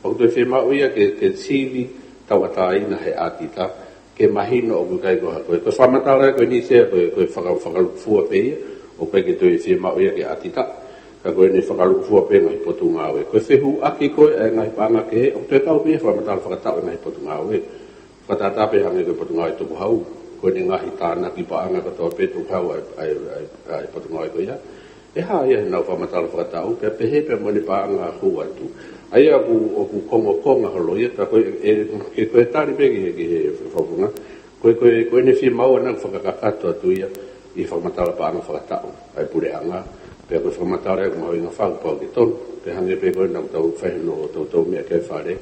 ʻoku toe fiemaʻu ia ke, ke sivi tauʻatāina he ʻatita, ke mahino ʻoku ʻikai ko ha, ko e, ko e fakamatala ē ko eni Sea, ko e, ko e faka-, fakalūkufua pē ia, ʻoku ʻikai ke toe fiemaʻu ia ke ʻatita. Ka ko ʻene fakalūkufua pē ngaahi Potungāue. Ko e fehuʻaki ko ē ʻa e ngaahi paʻanga kehe, ʻoku toe kau pē ia he fakamatala fakataʻu ʻa e ngaahi Potungāue. Fakatātā pē hangē ko e Potungāue Tukuhau. Ko ʻene ngaahi tānaki paʻanga kotoa pē Tukuhau ʻa e, ʻa e, ʻa e, ʻa e Potungāue ko ia. ʻE hā ia heʻenau fakamatala fakataʻu, pea pehē pē mo ʻene paʻanga hū atu. ʻA ia ʻoku, ʻoku kongokonga holo ia, ka ko e, ʻe, ʻe, ko e tali pē ki he, ki he fakafofonga. Ko e, ko e, ko ʻene fiemaʻu ʻana ke fakakakato atu ia ʻi he fakamatala paʻanga fakataʻu ʻa e puleʻanga, pea ko e fakamatala ē ʻoku mahuʻinga fau pau ke tonu, pea hangē pē ko ē naʻa tau fai hono toutou meʻa ki he fale,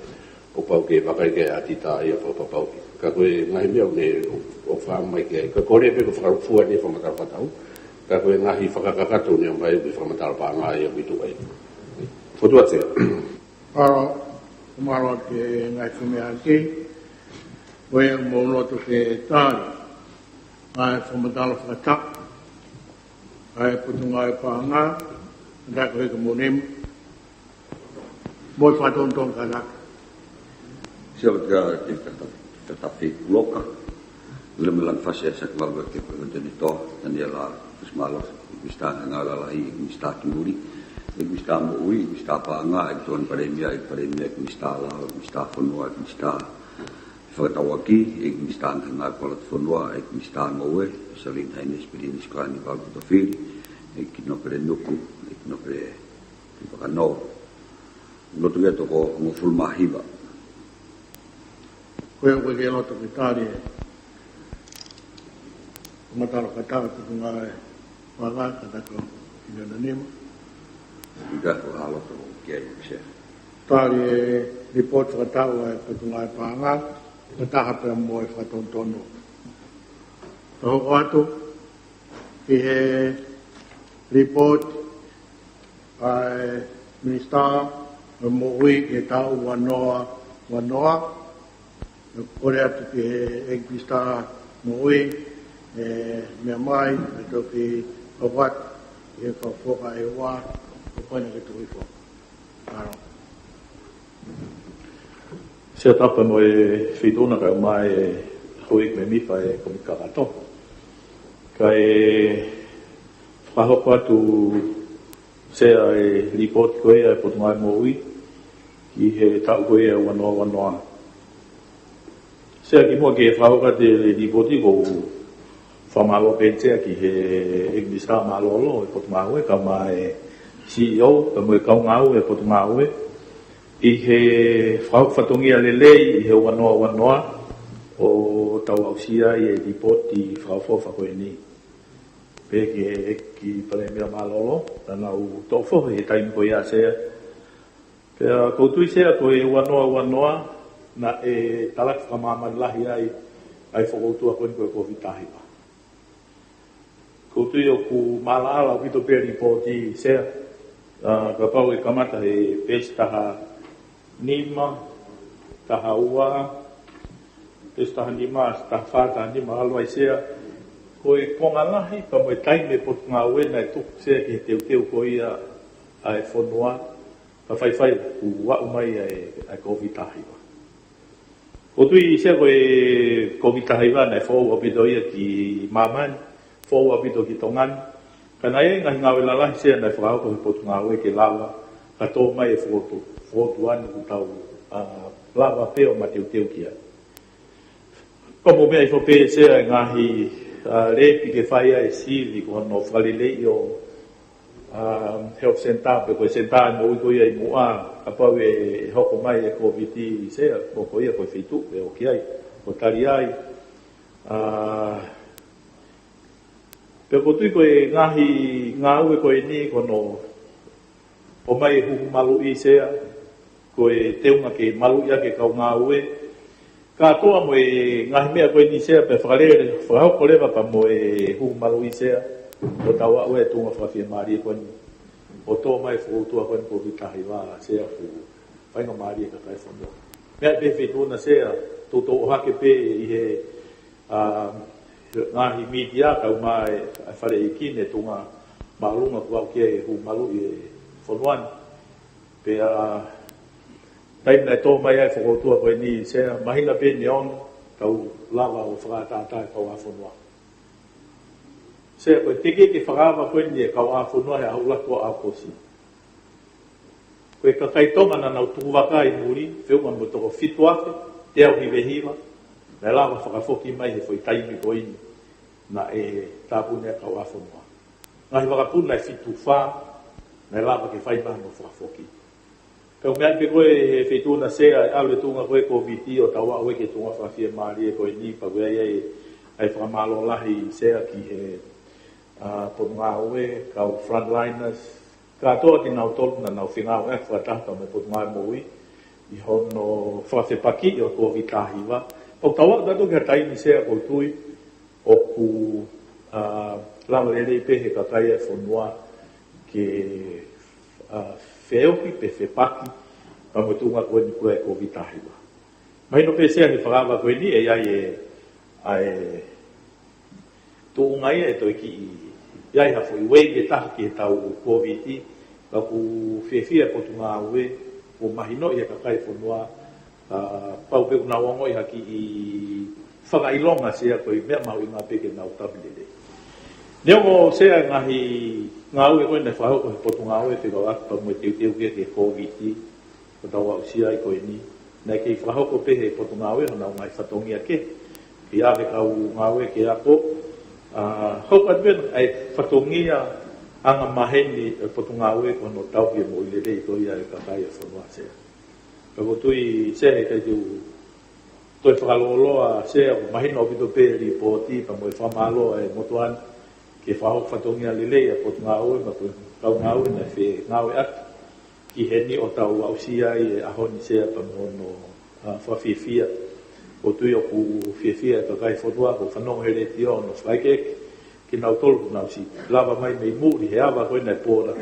ʻoku pau ke vakai ki ai ʻatita ia pau pau pau. Ka ko e ngaahi meʻa ʻoku ne ʻo, ʻo fai mai ki ai. Ka ko e kole pē ko e fakalūkufua eni he fakamatala fakataʻu, ka ko e ngaahi fakakakato ʻoku ne ʻomai ʻoku fakamatala paʻanga ia ʻoku ʻi tuʻa ai. Fokotuʻu atu Sea. Mālō, mālō ki he ngaahi femeʻaʻaki. Ko ia ʻoku mou loto ke tali ʻa e fakamatala fakataʻu ʻa e Potungāue Paʻanga, ʻa ia ko e ka mo nem, mo e fakatonutonu kānaka. Sea, ʻoku ʻikai ke ta, ta, ta, ta fekuloka. Lele mo e langi fasi ʻa e Sea Kalaua ke pehē ʻo tene toa, Taniela Fusimālofa, ʻEiki Minisitā Ngāue Lalahi, ʻEiki Minisitā Kimuli, ʻEiki Minisitā Moʻui, ʻEiki Minisitā Paʻanga, ʻEiki Tokoni Palēmia, ʻEiki Palēmia, ʻEiki Minisitā Lao, ʻEiki Minisitā Fonua, ʻEiki Minisitā Fakatauʻaki, ʻEiki Minisitā Ngaahi Ngāue Fakalotofonua, ʻEiki Minisitā Ngoue, Her Saline Highness Peleni Sikoani Valuatofili, ʻEiki Nōpele Nuku, ʻEiki Nōpele Tuʻivakanō. Lotu ia toko hongofulu mā hiva. Ko ia ʻoku ke loto ke tali e fakamatala fakataʻu ʻa e Potungāue Paʻanga, kātaki ʻo ʻi he nima. ʻIkai ko ha loto ke ai Sea. Tali e lipooti fakatau ʻa e Potungāue Paʻanga, fakataha pea mo e fakatonutonu. Ka hoko atu ki he lipooti ʻa e Minisitā ʻo e Moʻui ki he taʻu ua noa ua noa. Kole atu ki he ʻEiki Minisitā Moʻui, ʻe meʻa mai, ʻe toki hoko atu ki he Fakafofonga ʻe ua, ʻo pehē ki he Tuʻi Fo. Mālō. Sea, tapu mo e Feituʻuna kae ʻumaʻā e houʻeiki mēmipa ʻo e Kōmiti Kakato. Kae fakahoko atu, Sea, e lipooti ko ia ʻa e Potungāue Moʻui ki he taʻu ko ia ua noa ua noa. Sea, kimuʻa ke fakahoko atu e lipooti, ʻoku ou fakamālō pē, Sea, ki he ʻEiki Minisitā Mālōlō ʻo e Potungāue, kae ʻumaʻā e C E O, kae ʻumaʻā e kau ngāue ʻo e Potungāue, ʻi he fakahoko fatongia lelei ʻi he ua noa ua noa, ʻo tau aʻusia ai e lipooti fakaʻofoʻofa ko eni. Pehē ki he ʻEiki Palēmia Mālōlō, naʻa nau toʻo fohe he taimi ko ia, Sea. Pea ʻoku ou tui, Sea, ko e ua noa ua noa, naʻe talaki fakamāmani lahi ai ʻa e fokoutua ko eni ko e Kōviti taha hiva. ʻOku ou tui ʻoku maʻalaʻala ʻaupito pē lipooti, Sea. ʻA, kapau ʻe kamata he peesi taha nima, taha ua, peesi taha nima, taha fā, taha nima, ʻalu ai, Sea. Ko e konga lahi pea mo e taimi ʻo e Potungāue naʻe tuku, Sea, ki he teuteu ko ia ʻa e fonua, ka faifai kuo aʻu mai ʻa e, ʻa e Kōviti taha hiva. ʻOku ou tui, Sea, ko e Kōviti taha hiva naʻe foʻou ʻaupito ia ki māmani, foʻou ʻaupito ki Tonga ni. Ka naʻe ʻi ai e ngaahi ngāue lalahi, Sea, naʻe fakahoko ʻe he Potungāue ke lava ka tō mai e fokoutu-, fokoutua ni ʻoku tau, ʻa, lava pē ʻo mateuteu ki ai. Ko e meʻa ʻi fo pē, Sea, e ngaahi, ʻa, lepi ke fai ai e sivi ko hono fakaleleiʻi ʻo, ʻa, health centre, pe ko e senitā moʻui ko ia ʻi muʻa, kapau ʻe hoko mai e Kōviti, Sea, ko, ko ia ko e feituʻu ʻe ō ki ai, ʻo tali ai. ʻA, pea ʻoku ou tui ko e ngaahi ngāue ko eni ko hono ʻomai e huhu maluʻi, Sea, ko e teunga ke maluʻi ʻaki e kau ngāue. Kātoa mo e ngaahi meʻa ko eni, Sea, pea fakalele, fakahoko leva pea mo e huhu maluʻi, Sea, ʻo tau aʻu ki he tuʻunga fakafiemālie ko eni, ʻo tō mai e fokoutua ko eni Kōviti taha hiva, Sea, ʻoku faingamālie ki he kakai e fonua. Meʻa pē Feituʻuna, Sea, toutou ʻohake pē ʻi he, ʻa, ngaahi mītia kae ʻumaʻā e, ʻa e Fale ʻEiki ni, tuʻunga māʻolunga kuo aʻu ki ai e huhu maluʻi e fonua ni. Pea taimi naʻe tō mai ai e fokoutua ko eni, Sea, māhina pē ʻe ono, tau lava ʻo fakaʻataʻatā e kauʻāfonua. Sea, ko e tekeʻi ke fakaava ko eni e kauʻāfonua he ʻaho ʻuluaki ʻo ʻAokosi. Ko e kakai Tonga naʻa nau tuku vaka ʻi muli, feʻunga mo e toko fitu afe teau hiva hiva, naʻe lava ʻo fakafoki mai he foʻi taimi ko eni naʻe tāpuni ai e kauʻāfonua. Ngaahi vakapuna ʻe fitu fā naʻe lava ke fai mai hono fakafoki. Pea ʻoku meʻa pē ko e, ʻe Feituʻuna, Sea, ʻe ʻalu e tuʻunga ko e Kōviti ʻo tau aʻu ki he tuʻunga fakafiemālie ko eni, pea ʻoku ʻi ai e, ʻa e fakamālō lahi, Sea, ki he, ʻa, Potungāue, kau frontliners, kātoa kinautolu naʻa nau fengāueʻaki fakataha mo e Potungāue Moʻui ʻi hono fakafepakiʻi ʻo e Kōviti taha hiva. ʻOku tau aʻu atu ki ha taimi, Sea, ʻoku ou tui ʻoku, ʻa, lava lelei pē he kakai e fonua ke, ʻa, feohi pe fepaki pea mo e tuʻunga ko eni ko e Kōviti taha hiva. Mahino pē, Sea, he fakaava ko eni ʻe ʻi ai e, ʻa e tuʻunga ia ʻe toe kiʻi ʻi ai ha foʻi wave ʻe taha ki he tau Kōviti, ka ʻoku fiefia e Potungāue, ʻoku mahinoʻi ʻe he kakai e fonua, ʻa, pau pē ʻoku nau ongoʻi ha kiʻi fakaʻilonga, Sea, ko e meʻa mahuʻinga pē ke nau tauhi lelei. Neongo, Sea, e ngaahi ngāue ko ē naʻe fakahoko ʻe he Potungāue fekauʻaki pea mo e teuteu ki he Kōviti, ʻo tau aʻusia ai ko eni, naʻe kei fakahoko pē ʻe he Potungāue honau ngaahi fatongia kehe, ke ʻave e kau ngāue ke ako, ʻa, hoko atu pē ʻa e fatongia angamaheni ʻa e Potungāue ko hono tauhi e moʻui lelei ko ia e kakai e fonua, Sea. Pea ʻoku ou tui, Sea, heʻikai te u toe fakalōloa, Sea, ʻoku mahino ʻaupito pē e lipooti pea mo e fakamālō ʻa e motuʻa ni ki he fakahoko fatongia lelei ʻa e Potungāue mo e kau ngāue naʻe fengāueʻaki Ki heni ʻo tau aʻusia ai e ʻaho ni Sea pea mo hono, ʻa, fakafiefia. ʻOku ou tui ʻoku fiefia e kakai fonua, ʻoku fanongo he letiō ʻo fakaʻekeʻeke kinautolu ʻoku nau siʻi lava mai mei muli he ava ko ena e pō na.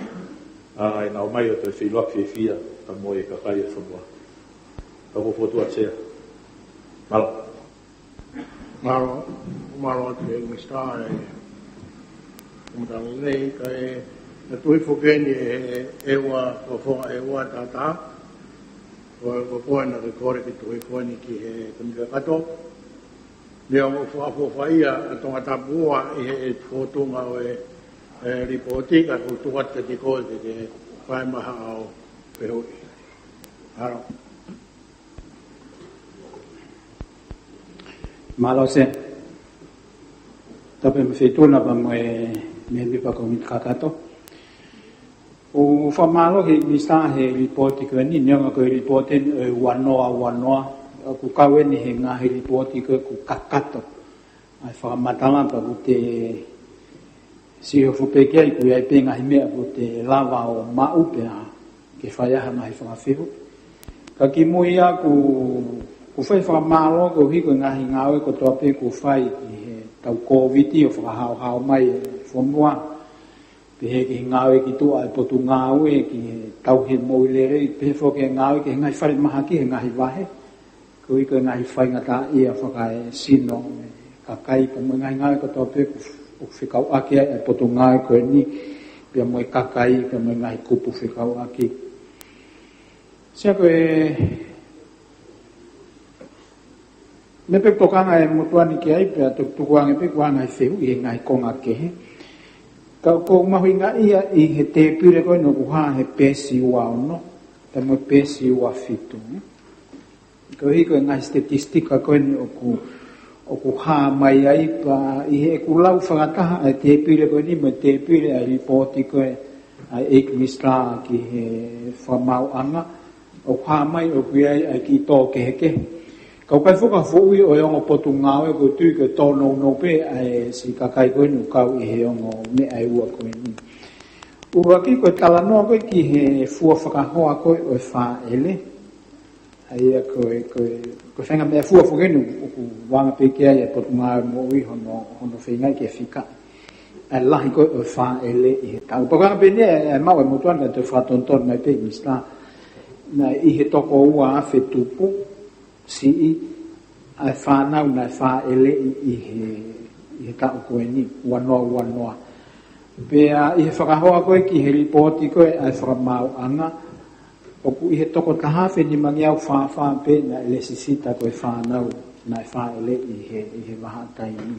ʻA, ʻenau ō mai ʻo toe feʻiloaki fiefia pea mo e kakai e fonua. Tau ko fokotuʻu Sea. Mālō. Mālō, mālō atu e Minisitā e Kuo Matangi nei, kae ʻatā hifo eni e, e ua ko fonga e ua tata. Ko, ko koe naʻa ke kole ke tuku hifo eni ki he Kōmiti Kakato. Neongo ʻoku fakaʻofoʻofaʻia ʻa Tongatapu ua ʻi he fōtunga ʻo e, e lipooti, ka ʻoku ou tuku atu kiate koe ke, ke fai mai haʻo fehuʻi. Mālō. Mālō Sea. Tapu mo e Feituʻu na pea mo e mēmipa Kōmiti Kakato. ʻOku ou fakamālō ki he Minisitā he lipooti ko eni, neongo ko e lipooti eni ʻo e ua noa ua noa, ʻoku kau eni he ngaahi lipooti ko ē ʻoku kakato ʻa e fakamatala pea ʻoku te siʻi hoko pē ki ai, ʻoku ʻi ai pē ngaahi meʻa ʻoku te lava ʻo maʻu pea ke fai ai ha ngaahi fakafehuʻi. Ka kimui ia ʻoku, ʻoku ou fai e fakamālō koeʻuhi ko e ngaahi ngāue kotoa pē kuo fai ki he taʻu Kōviti ʻo fakahaohaoa mai e fonua. Pehē ki he ngāue ki tuʻa e Potungāue ki he tauhi moʻui lelei, pehē foki e ngāue ki he ngaahi falemahaki he ngaahi vahe. Koeʻuhi ko e ngaahi faingataʻaʻia fakaesino e kakai pea mo e ngaahi ngāue kotoa pē ʻoku, ʻoku fekauʻaki ai e Potungāue ko eni, pea mo e kakai, pea mo e ngaahi kupu fekauʻaki. Sea ko e meʻa pē ʻoku tokanga e motuʻa ni ki ai, pea tukutuku ange pē ʻoku ʻi ai e ngaahi fehuʻi he ngaahi konga kehe. Ka ʻoku ou mahuʻingaʻia ʻi he tēpile ko eni ʻoku hā he peesi ua ono, pea mo e peesi ua fitu. Koeʻuhi ko e ngaahi statistika ko eni ʻoku, ʻoku hā mai ai pea ʻi heʻeku lau fakataha ʻa e tēpile ko eni mo e tēpile ʻa e lipooti ko ē ʻa e ʻEiki Minisitā ki he Fakamaauʻanga, ʻoku hā mai ʻoku ʻi ai ʻa e kiʻi tō kehekehe. Ka ʻoku ʻikai foki ha foʻui ʻo e ongo Potungāue, ʻoku ou tui ko e tōnounou pē ʻa e siʻi kakai ko eni ʻoku kau ʻi he ongo meʻa ʻe ua ko eni. ʻUluaki ko e talanoa ko ē ki he fua fakahoa ko ē ʻo e fāʻele. ʻA ia ko e, ko e, ko e faʻahinga meʻafua foki eni ʻoku, ʻoku anga pē ki ai e Potungāue Moʻui hono, hono feingaʻi ke fika ʻa e lahi ko ē ʻo e fāʻele ʻi he taʻu. Pea ko e anga pē eni ʻa e, ʻa e maʻu e motuʻa ni, ka te u fakatonutonu mai pē Minisitā, naʻe ʻi he toko ua afe tupu siʻi ʻa e fānau naʻe fāʻeleʻi ʻi he, ʻi he taʻu ko eni, ua noa ua noa. Pea ʻi he fakahoa ko ē ki he lipooti ko ē ʻa e Fakamaauʻanga, ʻoku ʻi he toko taha afe nimangeau fā fā pē naʻe lēsisita ko e fānau naʻe fāʻeleʻi ʻi he, ʻi he vahaʻa taimi.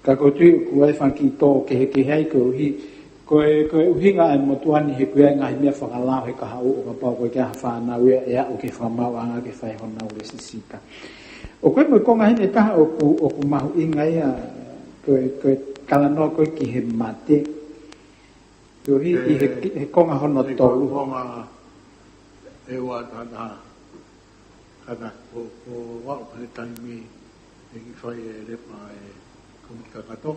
Ka ʻoku ou tui ʻoku ʻi ai e fanga kiʻi tō kehekehe ai koeʻuhi, ko e, ko e ʻuhinga ʻa e motuʻa ni he ʻoku ʻi ai e ngaahi meʻa fakalao he kahaʻu ʻo kapau ʻoku ʻikai ke ʻi ai ha fānau ia ʻe aʻu ki he Fakamaauʻanga ke fai honau lēsisita. ʻOku ʻi ai mo e konga heni ʻe taha ʻoku, ʻoku mahuʻinga ia, ko e, ko e talanoa ko ē ki he mate. Koeʻuhi ʻi he, ʻE, he konga hono ʻe tolu. Konga ʻe ua taha taha. Kātaki ko, ko au he taimi ʻe kiʻi fai e lepa e Kōmiti Kakato,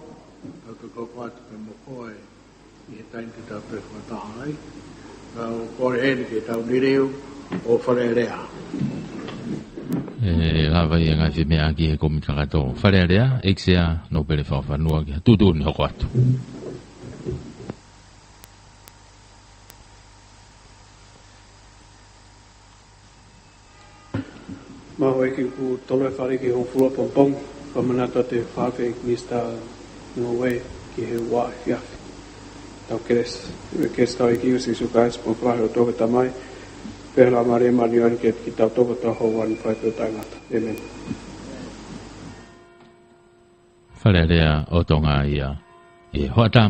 ka ke koko atu pē mo koe ʻi he taimi te tau pē fakataha ai. Ka ʻoku kole heni ke tau liliu ʻo Fale Alea. ʻE lava ia ngaahi meʻa ki he Kōmiti Kakato Fale Alea, ʻEiki Sea Nōpele Fakafanua ki ha tuʻutuʻuni hoko atu. Maʻu e kiʻi uike tolu e fale ki he hongofulu pongipongi, fakamanatu atu e fefine Minisitā Ngāue ki he ua efiafi. Tau kelesi, kelesi ʻa e ʻEiki ko Sīsū Kalaisi, mo e ʻofa lahi ʻa e ʻOtua ko e Tamai, pea mo e Laumālie Māʻoniʻoni ke ʻiate kitautolu ʻo tautolu ʻo aʻu ki he taʻengata. ʻĒmeni. Fale Alea ʻo Tonga ia, ʻi he hoʻatā